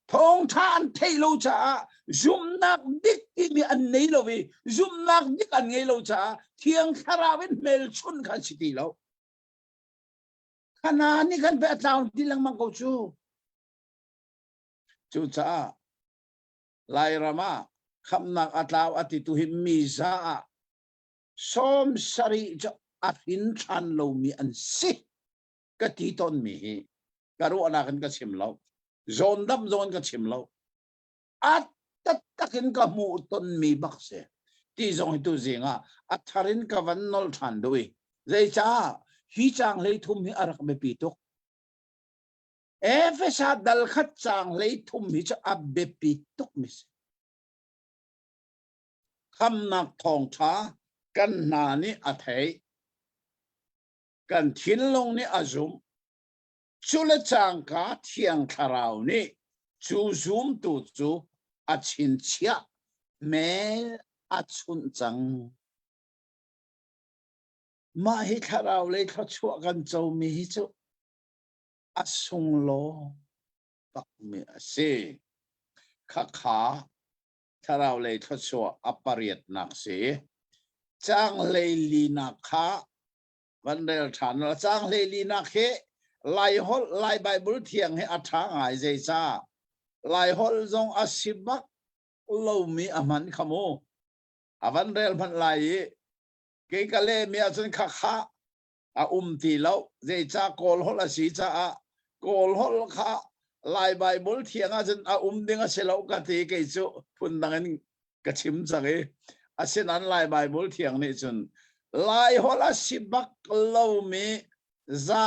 C: Thawngṭha an theih lo caah zumhnak dik timi an nei lo i zumhnak dik an ngei lo caah Thiang Thlarau in hmelchunh kha an si ti lo. Khana nih khan pe a tlau ti lengmang ko cu. Cucaah Lairam ah khamnak a tlau a ti tu hi mi za ah 70 cu a hrin ṭhan lomi an si ka ti tawnmi hi ka ruahnak in ka chim lo. Zawndamh zong in ka chim lo. A taktak in ka hmuh tonmi bak si. Ti zong hi tu zing ah a thar in ka van nol ṭhan duh i zeicah hi caang 13 hi a rak biapi tuk. Efesa dal khat caang 13 hi cu a biapi tuk mi si. Khamnak thawngṭha kan hna nih a theih. Kan thinlung nih a zumh. Cu le cangka Thiang Thlarau nih cu zumtu cu a chinchiah mel a chunh cang. Mah hi thlarau lei thluachuah kan comi hi cu a sunglaw bakmi a si. Khakha thlarau lei thluachuah a pariatnak si. Caang hleilinak kha van rel ṭhan. Caang hleilinak hi Laiholh Lai Baibal thiang hi a ṭha ngai zeicah Laiholh zong a si bak lomi a hman kha mu. A van rel hmanh lai i kei ka lehmi ahcun khakha a um ti lo zeicah Kawl holh a si caah Kawl holh kha Lai Baibal thiang ahcun a um ding a si lo ka ti kei cu phundang in ka chim cang i asinain Lai Baibal thiang nih cun Lai holh a si bak lomi za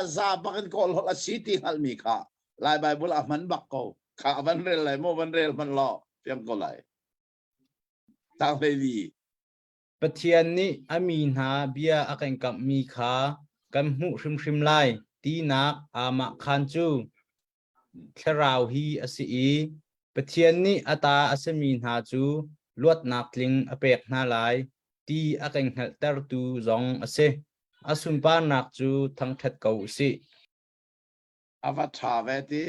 C: za bak in Kawl holh a si ti hngalhmi kha Lai Baibal a hman bak ko kha van rel lai maw van rel hmanh law fiang ko lai tang hlei
A: Pathian nih a mi hna bia a kan kamhmi kha kan hmuh hrimhrim lai tinak aamahkhan cu Thlarau hi a si i Pathian nih a ta a simi hna cu luatnak tling a pek hna lai ti a kan hngalhtertu zong a si. A sunparnak cu thangṭhat ko u sih.
C: A va ṭha ve ti.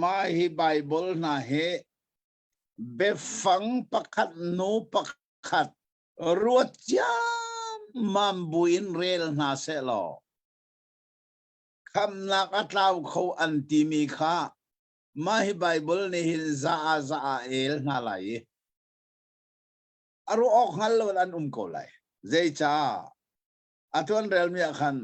C: Mah hi Baibal hna hi biafang pakhat hnu pakhat ruat ciammam buin rel hna sehlaw khamnak a tlau kho an timi kha mah hi Baibal nih hin za ah za ah el hna lai i a ruah awk hngal lo in an um ko lai. Zeicah? A tuan relmi ah khan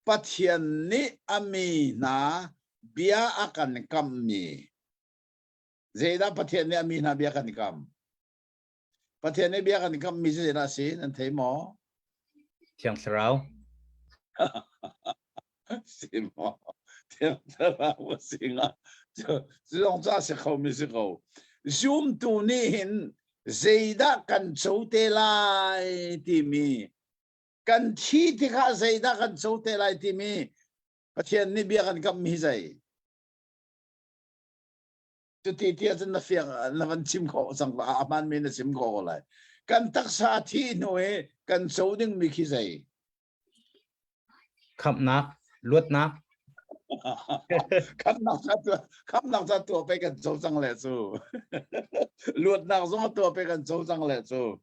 C: Pathian nih a mi hna bia a kan kamhmi Zeidah Pathian nih a mi hna bia kan kam? Pathian nih bia kan kammi cu zeidah a si? Nan thei maw?
A: Thiang Thlarau.
C: si maw? Thiang Thlarau a si nga. Cu zong cu a si kho mi si ko. Zumtu nih hin zeidah kan co te lai timi kan thi tikah zeidah kan co te lai timi Pathian nih bia kan kammi zei? Cuti ti ahcun na fiang na van chim khawh cang a hmaanmi na chim khawh ko lai. Kan taksa thi hnu i kan co dingmi khi zei?
A: Khamhnak, luatnak.
C: Khamhnak ca tuah khamhnak ca tuah pe kan co cang le cu. Luatnak zong a tuah pe kan co cang le cu.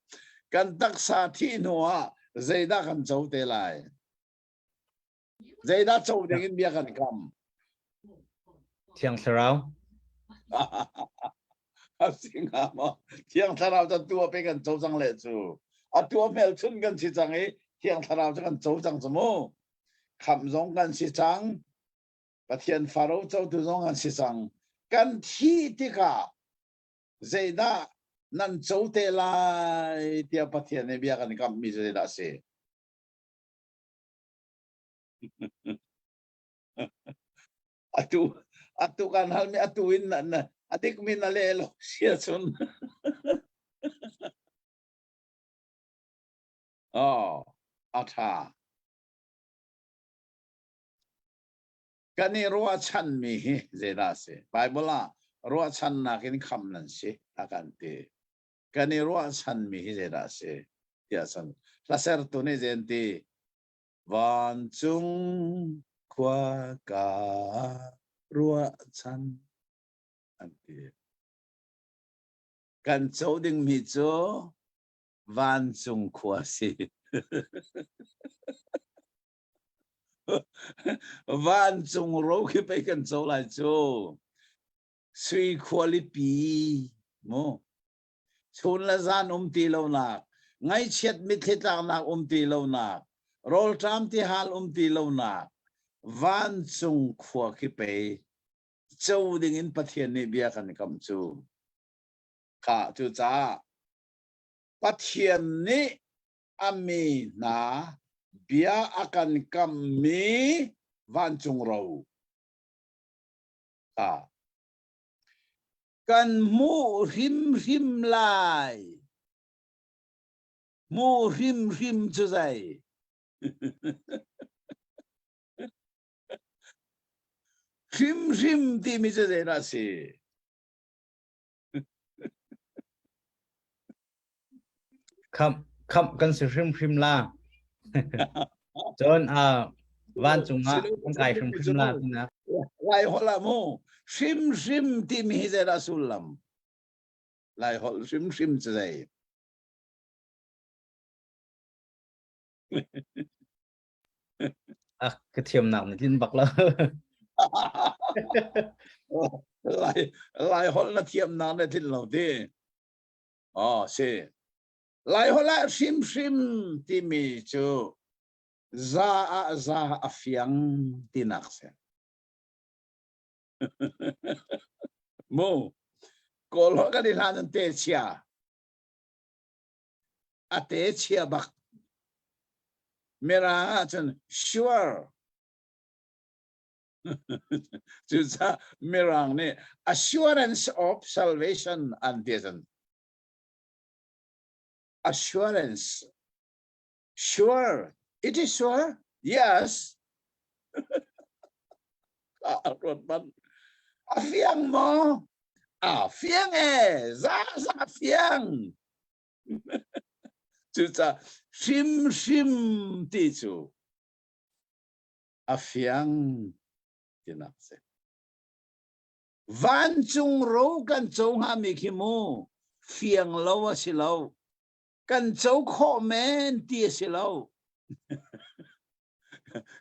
C: Kan taksa thi hnu ah zeidah kan co te lai? Zeidah co ding in bia kan kam?
A: Thiang Thlarau.
C: A si hnga maw? Thiang Thlarau cu atu a pe kan co cang le cu. Atu a hmelchun kan si cang i. Thiang Thlarau cu kan co cang cu mu. Khamh zong kan si cang. Pathian faro cotu zong kan si cang. Kan thih tikah zeidah nan co te lai tiah Pathian nih bia kan kamhmi cu zeidah a si? Atu atu kan halmi atu in na a dikmi na leh lo si ahcun Oh, a ṭha. Kan i ruahchanmi hi zeidah a si? Bible ah ruahchannak in khamh nan si a kan ti. Kan i ruahchanmi hi zeidah a si? Tiah cun hlasertu nih zei an ti? Vancung khua ka ruahchan an ti. Kan co dingmi cu vancung khua si. Vancung ro khi pei kan co lai cu. Sui khualipi mu. Chun le zan um ti lonak, ngaihchiat mitthli tlaknak um ti lonak, rawlṭam tihal um ti lonak, vancung khua khi pei co ding in Pathian nih bia kan kam cu. Kha cucaah Pathian nih a mi hna bia a kan kammi vancung ro kha kan hmuh hrimhrim lai. Hmuh hrimhrim cu zei? Hrimhrim timi cu zeidah a si?
A: Khamh khamh kan si hrimhrim la. Cun uh, vancung ah kan kai hrimhrim la tinak.
C: Lai holh ah mu hrimhrim timi hi zeidah sullam? Lai holh hrimhrim cu zei?
A: Ah, ka thiamnak na tlin bak lo.
C: Lai Lai holh na thiamnak na tlin lo ti. Oh, si. Lai holh ah hrimhrim timi cu za ah za a fiang tinak si. Mu Kawl holh kan i hlan an te chia. A te chia bak. Mirang ahcun sure. Cucaah Mirang nih assurance of salvation an ti ahcun assurance sure it is sure yes a ruat ban a fiang maw a fiang e za za fiang Cucaah hrimhrim ti cu a fiang tinak si. Vancung ro kan co hngami khi mu fiang lo a si lo. Kan co khawh men ti a si lo.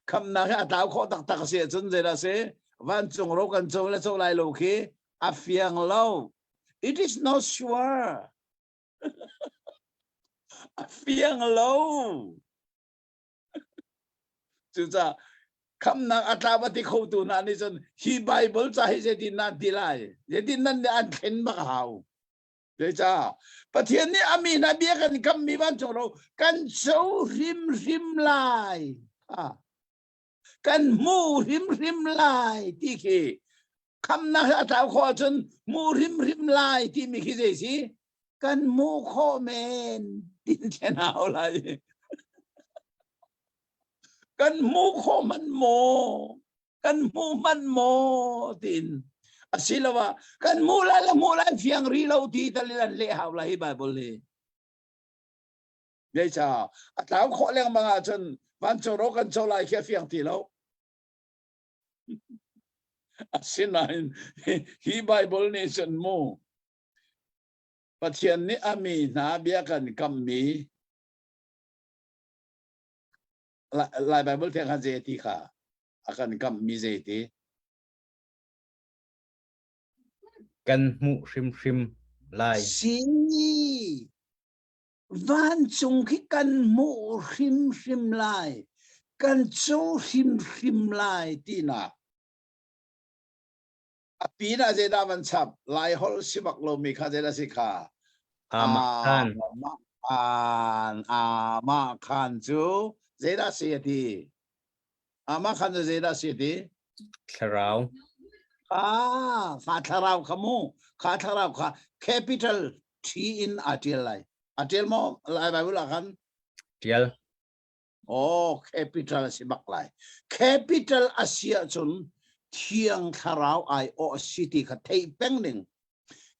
C: Khamnak hi a tlau khawh taktak a si ahcun zeidah a si? Vancung ro kan co le co lai lo khi a fiang lo. It is not sure. A fiang lo. Cucaah khamnak a tlau a ti khotu hna nih cun hi Bible ca hi zeitin nan ti lai? Zeitin nan nih an thlen bak a hau. Zeicah Pathian nih a mi hna bia kan kammi vancung ro kan co hrimhrim lai. Ah. Kan hmu hrimhrim lai ti khi khamnak hi a tlau khawh ahcun hmu hrimhrim lai timi khi zei si? Kan hmuh khawh men tin thlen hau lai. Kan hmuh khawh man maw? Kan hmuh man maw? Tiin asiloah kan hmuh lai le hmuh lai fiang ri lo ti tal in an leh hau lai hi Bible hi. Zeicah a tlau khawh lengmang ahcun vancung ro kan co lai khi a fiang ti lo. Asinain hi Bible nih cun mu Pathian nih a mi hna bia kan kammi Lai Bible thiang kha zei ti kha a kan kammi zei ti
A: Kan hmuh hrimhrim lai.
C: Si.
D: Vancung khi kan hmuh hrimhrim lai, kan co hrimhrim lai tinak.
C: A pin ah zeidah van chap? Lai holh si bak lomi kha zeidah si kha?
A: Amakhan.
C: Amakhan. Amakhan cu zeidah si a ti? Amakhan cu zeidah si a ti?
A: Thlarau.
C: Ah, kha thlarau kha mu. Kha thlarau kha capital T in a tial lai. A tial maw Lai Bible ah khan?
A: Tial.
C: Oh, capital a si bak lai. Capital a si ahcun Thiang Thlarau ai awh a si ti kha theih peng ding.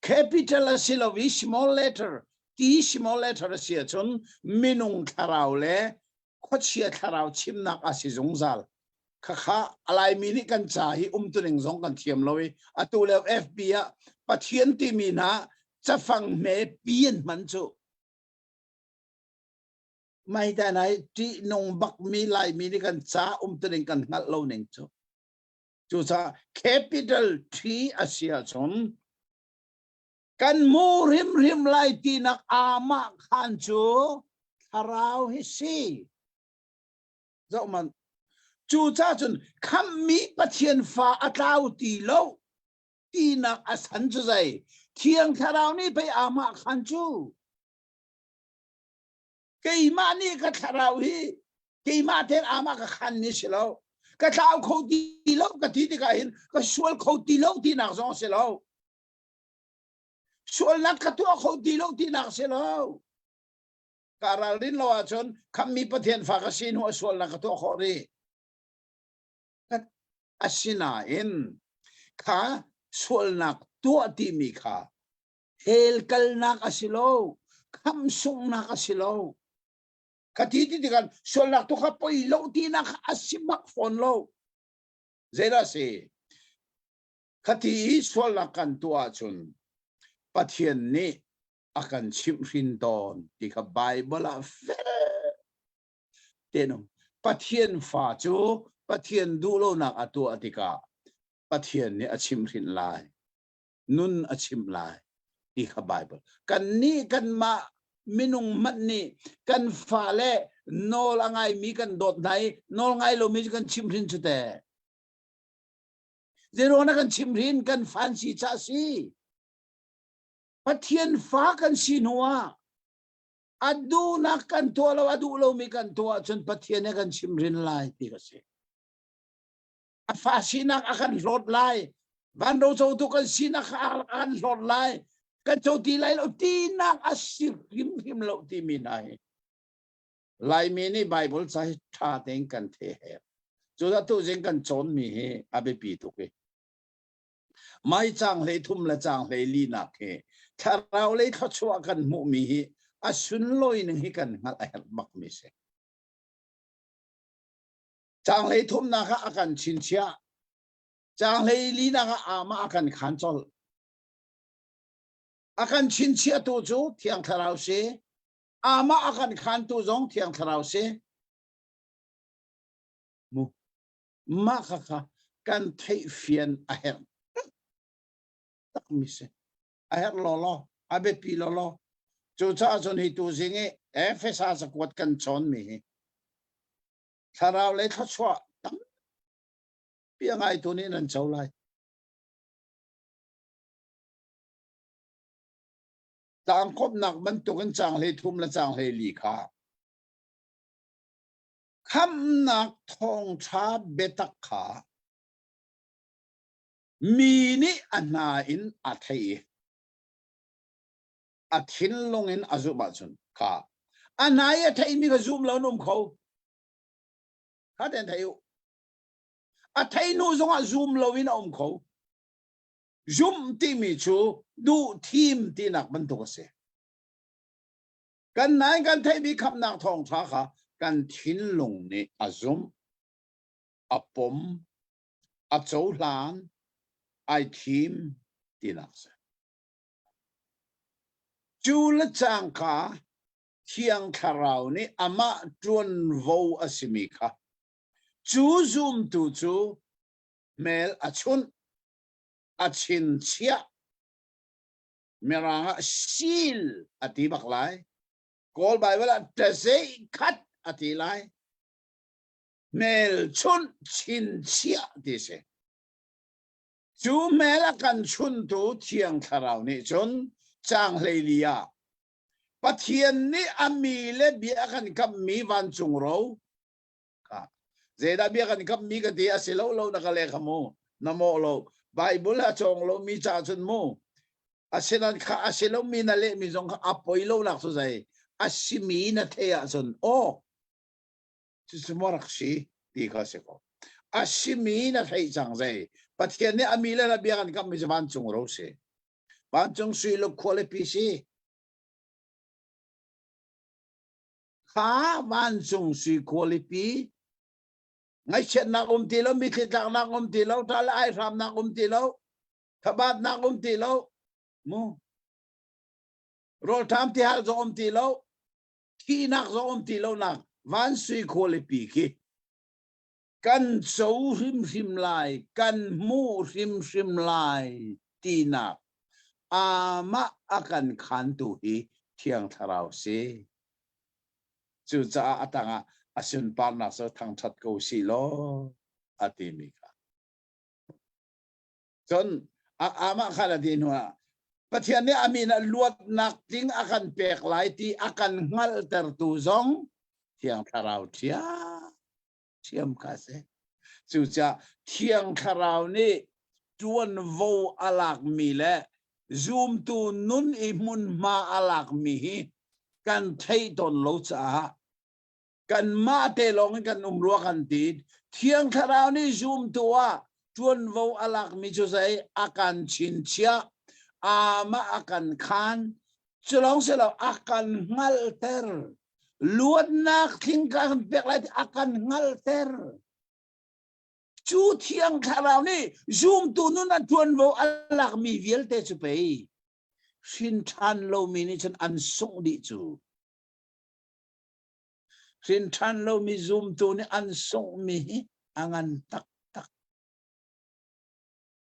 C: Capital a si lo i small letter, T small letter a si ahcun minung thlarau le khuachia thlarau chimnak a si zungzal. Khakha a Laimi nih kan ca hi umtuning zong kan thiam lo i atu lio FB ah Pathian timi hna cafang hme pi an hman cu. Maidan ai ṭihnung bakmi Laimi nih kan ca umtuning kan hngalh lo ning cu. Cucaah capital T a si ahcun kan mu hrimhrim lai tinak amah khan cu thlarau hi si. Zohman. Cucaah cun khamhmi Pathian fa a tlau ti lo tinak a san cu zei? Thiang Thlarau nih pei amah khan cu keimah nih ka thlarau hi keimah ten amah ka khan ni si lo ka thlau kho ti lo ka ti tikah hin ka sual kho ti lo tinak zong si lo sualnak ka tuah kho ti lo tinak si lo ka ralrin lo ahcun khammi Pathian fa ka si hnu a sualnak ka tuah khawh rih asinain kha sualnak tuah timi kha Hell kalnak a si lo, khamh sunghnak a si lo. Ka ti ti tikah sualnak tu kha poi lo tinak a si bak fawn lo. Zeidah si? Khati i sualnak kan tuah ahcun Pathian nih a kan chimhhrin tawn ti kha Bible ah fel tein um. Pathian fa cu Pathian duhlonak a tuah tikah Pathian nih a chimhhrinh lai. nun a chimh lai ti kha Bible. Kannih kanmah minung hmanh nih kan fale nawl a ngaimi kan dawt hna i nawl ngai lomi cu kan chimhhrin cu teh. Zeiruang na kan chimhhrin kan fan si ca si. Pathian fa kan si hnu ah a duhnak kan tuah lo a duh lomi kan tuah ahcun Pathian nih kan chimhrin lai ti ka si. A fa sinak a kan hlawt lai vanro cotu kan sinak kha a kan hlawt lai kan co ti lai lo tinak a si hrimhrim lo timi hna hi Laimi nih Bible ca hi ṭha tein kan the he cudah tuzing kan cawnmi hi a biapi tuk i mai caang hlei thum le caang hlei linak hi thlarau lei thluachuah kan hmuhmi hi a sunlawi ning hi kan hngalh a herh bakmi si. Caang hlei thumnak ah a kan chinchiah. Caang hlei linak ah amah a kan khan colh. A kan chinchiahtu cu Thiang Thlarau si. Amah a kan khantu zong Thiang Thlarau si. Mu. Mah kha kha kan theihfian a herh takmi si. A herh lawlaw, a biapi lawlaw. Cucaah cun hi tu zing i Efesa cakuat kan cawnmi hi thlarau lei thluachuah tampi a ngaitu nih nan co lai. Tlangkawmnak bantukin caang hlei thum le caang hlei li kha khamhnak thawngṭha biatak kha mi nih a hna in a theih i a thinlung in a zumh ahcun kha a hna i a theimi kha zum lo an um kho kha ten thei u a thei hnu zongah zum lo in a um kho zumh timi cu duh thim tinak bantuk a si kan nain kan theihmi khamhnak thawngṭha kha kan thinlung nih a zumh a pom a cohlan ai thim tinak si Cu le cangka Thiang Thlarau nih amah ṭuanvo a simi kha cu zumtu cu hmel a chunh, a chinchiah, Mirang ah seal a ti bak lai. Kawl Bible ah ṭazei khat a ti lai. Hmelchunh chinchiah ti si. Cu hmel a kan chuntu Thiang Thlarau nih cun caang 14 ah Pathian nih a mi le bia a kan kamhmi vancung ro kha zeidah bia kan kamhmi ka ti a si lo lo na ka leh kha mu na mawh lo Bible a cawng lomi ca cun mu asinan kha a si lomi na lehmi zong kha a poi lo nak cu zei a simi na theih ahcun aw cucu maw rak si ti kha si ko a simi na theih cang zei Pathian nih a mi le na bia kan kamhmi cu vancung ro si vancung sui le khualipi si kha vancung sui khualipi ngaihchiatnak um ti lo mitthli tlaknak um ti lo ṭal aihramnak um ti lo thabatnak um ti lo mu rawlṭam tihal zong um ti lo thihnak zong um ti lo nak van sui khualipi khi kan co hrimhrim lai kan hmuh hrimhrim lai tinak amah a kan khantu hi thiang thlarau si cucaah a tangah a sunparnak cu thangṭhat ko si law a timi kha Cun amah khan a ti hnuah Pathian nih a min ah luatnak tling a kan pek lai ti a kan hngalhtertu zong Thiang Thlarau ṭhiamṭhiam kha a si. Cucaah Thiang Thlarau nih ṭuanvo a lakmi le zumtu nun i hmunhma a lakmi hi kan theih tawn lo caah kanmah te lawng in kan um rua kan ti thiang thlarau nih zumtu ah ṭuanvo a lakmi cu zei a kan chinchiah amah a kan khan culong si lo a kan hngalhter luatnak thing kan pek lai a kan hngalhter cu thiang thlarau nih zumtu nun a ṭuanvo a lakmi vialte cu pei hrin ṭhan lomi nih cun an sungh dih cu Hrin ṭhan lomi zumtu nih an sunghmi hi a ngan taktak.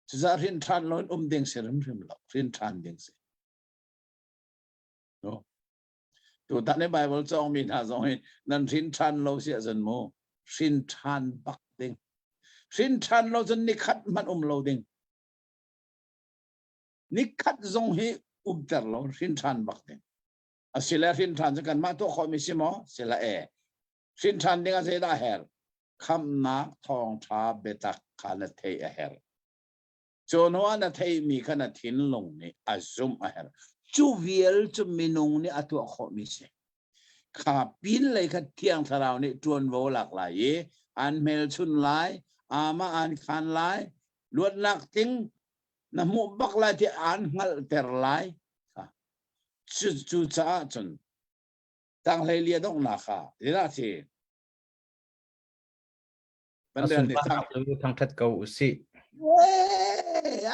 C: Cucaah hrin ṭhan loin um ding si hrimhrim lo. Hrin ṭhan ding si. No. Tutan i Bible cawngmi hna zong hi nan hrin ṭhan lo si ahcun mu hrin ṭhan bak ding. Hrin ṭhan lo cun nikhat hmanh um lo ding. Nikhat zong hi umter lo hrin ṭhan bak ding. Asile hrin ṭhan cu kanmah tuah khawhmi si maw? Sila e. Hrin ṭhan ding ah zeidah a herh? Khamhnak thawngṭha biatak kha na theih a herh. Cu hnu ah na theihmi kha na thinlung nih a zumh a herh. Cu vial cu minung nih a tuah khawhmi si. Kha pin lei kha Thiang Thlarau nih ṭuanvo lak lai i an hmelchun lai, amah an khan lai, luatnak tling na hmuh bak lai ti aan hngalhter lai. Cucaah cun tanghlei lia donghnak ah zeidah si?
A: A sunparnak cu thangṭhat ko u sih.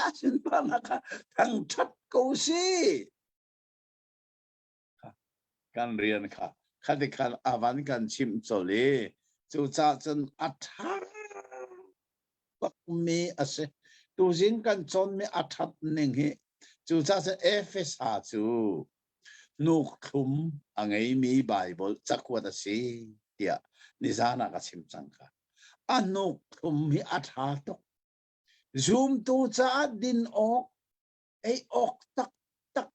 C: A sunparnak kha thangṭhat ko u sih. Kan rian kha khati khan a van kan chimh colh i cucaah cun a ṭha bakmi a si. Tuzing kan cawnmi a ṭhat ning hi cucaah cun Efesa cu hnuk thlum a ngeimi Baibal cakuat a si tiah nizan ah ka chim cang kha. A hnuk thlum hi a ṭha tuk. Zumtu caah din awk, ei awk taktak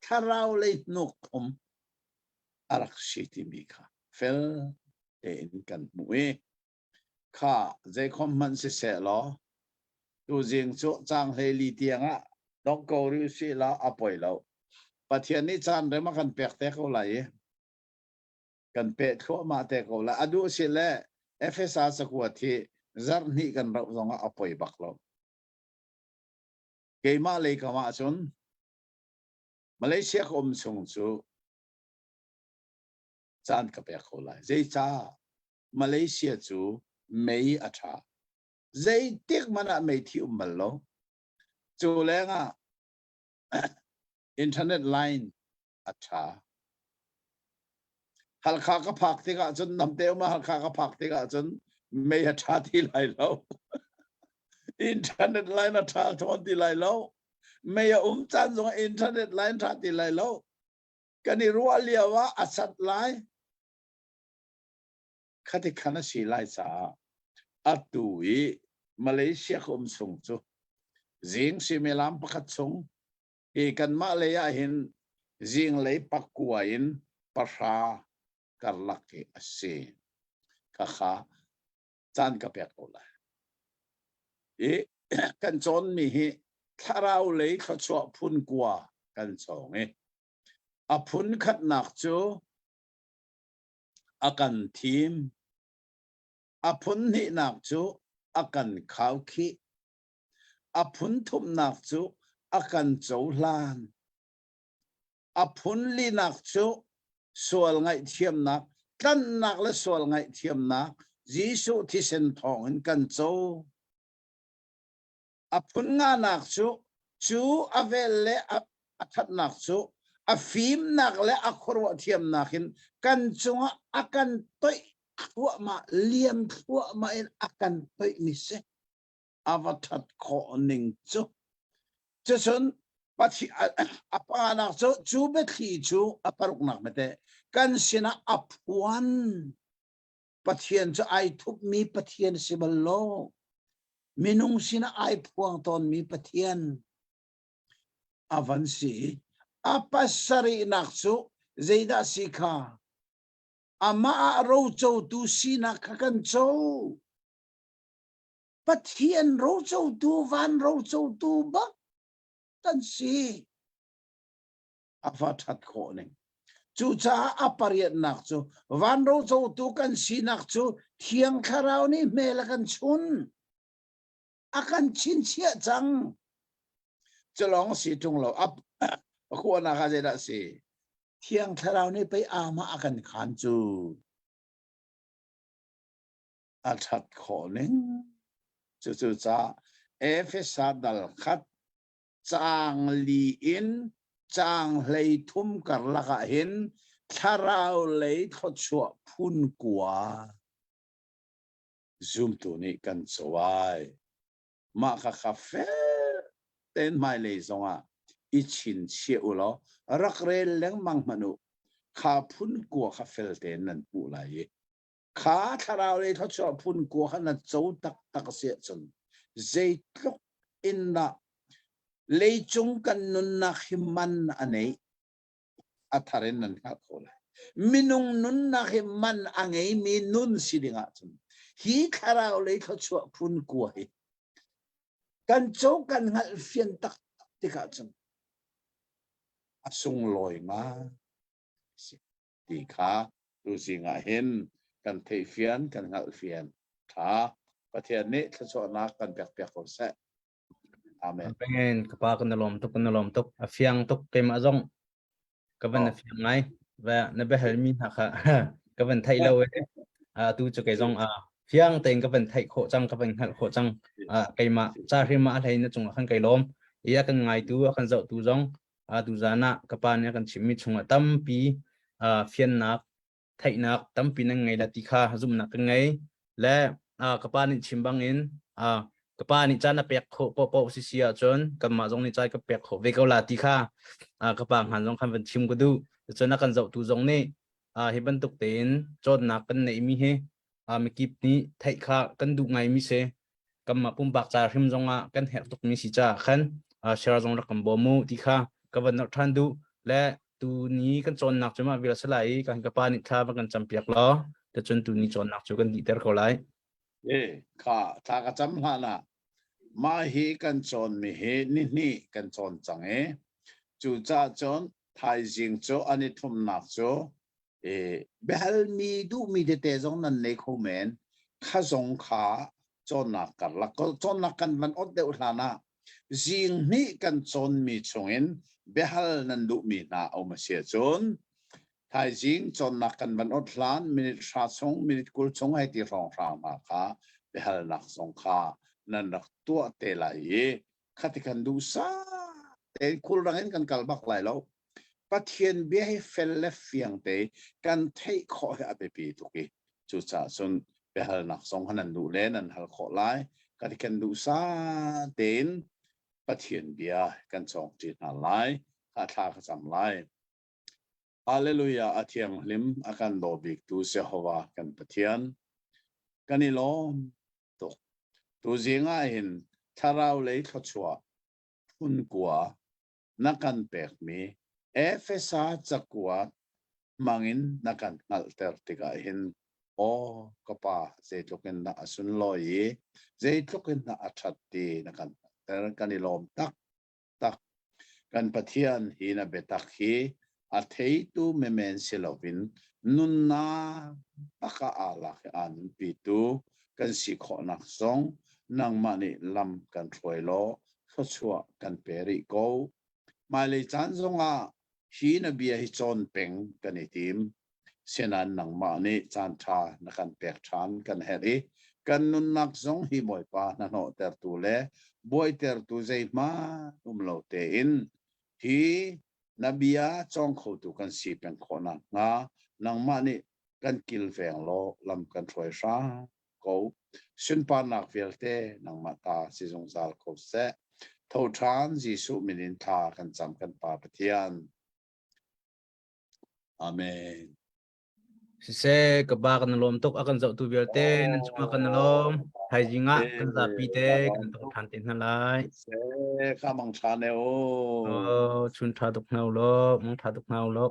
C: thlarau lei hnuk thlum a rak si timi kha fel tein kan hmuh i Kha zeikhom hmanh siseh law tuzing cu caang 14 tiangah dong ko rih usih law a poi lo. Pathian nih caan rem a kan pek te ko lai i kan peh thluahmah te ko lai. A duh si le Efesa cakuat hi zarh hnih kan rauh zongah a poi bak lo. Keimah lei kam ahcun Malaysia ka um chung cu caan ka pek ko lai. Zeicah? Malaysia cu mei a ṭha. Zeitik hmanh ah mei thi um bal lo. Cu lengah internet line a ṭha. Halkha ka phak tikah cun namte um ah Halkha ka phak tikah cun mei a ṭha ti lai lo. Internet line a ṭha thawn ti lai lo. Mei a um caan zong internet line ṭha ti lai lo. Kan i ruah lio ah a cat lai. Khati khan a si lai caah atu i Malaysia ka um chung cu zing suimilam pakhat chung hi kanmah lei ah hin zinglei pakua in pahra karlak hi a si. Khakha caan ka pek ko lai. I kan cawnmi hi thlarau lei thluachuah phun kua kan cawng i a phun khatnak cu a kan thim. A phun hnihnak cu a kan khaukhih. A phun thumnak cu a kan cohlan. A phun linak cu sual ngaihthiamnak, tlanhnak le sual ngaihthiamnak Jesuh thisen thawngin kan co. A phun nganak cu cu a vel le a a thatnak cu a fimnak le a khuaruah thiamnak in kan cungah a kan toih thluahmah liam thluahmah in a kan toih mi si a va that khawh ning cu cucun a panak cu cu biathli cu a paruknak mete kan sinah a phuan Pathian cu ai thupmi Pathian si bal lo minung sinah ai phuang tawnmi Pathian a van si. A pasarihnak cu zeidah si kha? Amah ah rocotu sinak kha kan co. Pathian rocotu, van rocotu bak kan si. A va ṭhat khawh ning. Cucaah a pariatnak cu van rocotu kan sinak cu Thiang Thlarau nih hmel a kan chun. A kan chinchiah cang. Culawng si ṭung lo. A khuanak ah zeidah si? Thiang Thlarau nih pei amah a kan khaan cu. A ṭhat khawh ning. Cucu ca Efesa dal khat caang li in caang 13 karlak ah hin thlarau lei thluachuah phun kua zumtu nih kan co ai. Mah khakha fel tein hmailei zongah i chinchiah u law rak rel lengmang hmanh u. Kha phun kua kha fel tein nan hmuh lai i kha thlarau lei thluachuah phun kua kha na co taktak a si ahcun zeitluk in dah leicung kan nunnak hi man a neih a thar in nan hngalh kho lai. Minung nunnak hi man a ngeimi nun si ding ahcun hi thlarau lei thluachuah phun kua hi kan co kan hngalh fian taktak tikah cun a sunglawi ngai si ti kha tuzing ah hin kan theihfian kan hngalhfian tha Pathian nih thluachuahnak kan pek piak ko seh. Amen.
A: Amen. Ka pa kan lawm tuk kan lawm tuk. A fiang tuk keimah zong ka van na fiang ngai. Va na biahal mi hna kha ka van theih lo e. A tu cu kei zong a fiang tein ka van theih khawh cang ka van hngalh khawh cang. Keimah ca hrim ah a hlei na cungah khan kai lawm. I a kan ngaitu a kan zohtu zong a tu zan ah ka pa nih a kan chimmi chungah tampi fiannak theihnak tampi nan ngei la ti kha zumhnak ka ngei le ka pa nih chim bangin ka pa nih caan a pek khawh paohpaoh si si ahcun kanmah zong nih caan ka pek khawh ve ko la ti kha ka pa hngan zong khan van chim ka duh cun a kan zohtu zong nih hi bantuk tein cawnnak kan neihmi hi mikip nih theih kha kan duh ngaimi si kanmah pumpak ca hrim zongah kan herh tukmi si caah khan share zong rak kan bawm u ti kha ka van nolh ṭhan duh le tuni kan cawnnak cu mah vial si lai i kan ka pa nih thla va kan campiak law ticun tuni cawnnak cu kan dihter ko lai.
C: E kha thla ka cam hlan ah mah hi kan cawnmi hi nihnih kan cawn cang i cucaah cun thaizing cu an i thumnak cu E, biahalmi duhmi tete zong nan nei kho men. Kha zong kha cawnnak karlak cawnnak kan van ot deuh hlan ah zing hnih kan cawnmi chungin biahal nan duhmi hna a um a si ahcun thaizing cawnnak kan van ot hlan minute hra chung minute 20 chung hei ti hrawnghrang hna kha biahalnak zong kha nan rak tuah te lai i khati kan duhsah tein khulrang in kan kal bak lai lo Pathian bia hi fel le fiang te kan theih khawh hi a biapi tuk i cucaah cun biahalnak zong han nan duh le nan hal khawh lai kan kan duhsa tein Pathian bia kan cawng ṭi hna lai kha thla ka cam lai. Hallelujah a thianghlim a kan daw biktu Jehovah kan Pathian kan i lawm tuk. Tuzing ah hin thlarau lei thluachuah phun kua na kan pekmi Efesa cakuat hmangin na kan hngalhter tikah hin aw ka pa zeitluk in dah a sunlawi i zeitluk in dah a ṭhat ti na kan hngalhter kan i lawm tak tak. Kan Pathian hi na biatak hi a theitu menmen si loin nunnak tak ah aa lak i aa nunpitu kan si khawhnak zong nangmah nih lam kan hruai law thluachuah kan pe rih ko. Hmailei caan zongah hi na bia hi cawn peng kan i tim. Sinain nangmah nih caanṭha na kan pek ṭhan kan herh i kan nunnak zong hi Bawipa hnahnawhtertu le buaitertu zeihmanh um lo tein hi na bia cawng khotu kan si peng khawh nakhnga nangmah nih kan kilveng law lam kan hruai hram ko. Sunparnak vialte nangmah ta si zungzal ko seh. Tho ṭhan Jesuh min in thla kan cam kan Pa Pathian. Amen.
A: Siseh, ka pa kan lawm tuk a kan zohtu vialte nan cungah kan lawm. Thaizing ah kan zapi te kan tong ṭhan te hna lai.
C: Siseh, ka mang ṭhan e o.
A: Oh, chun ṭha tuk hna u law, mang ṭha tuk hna u law.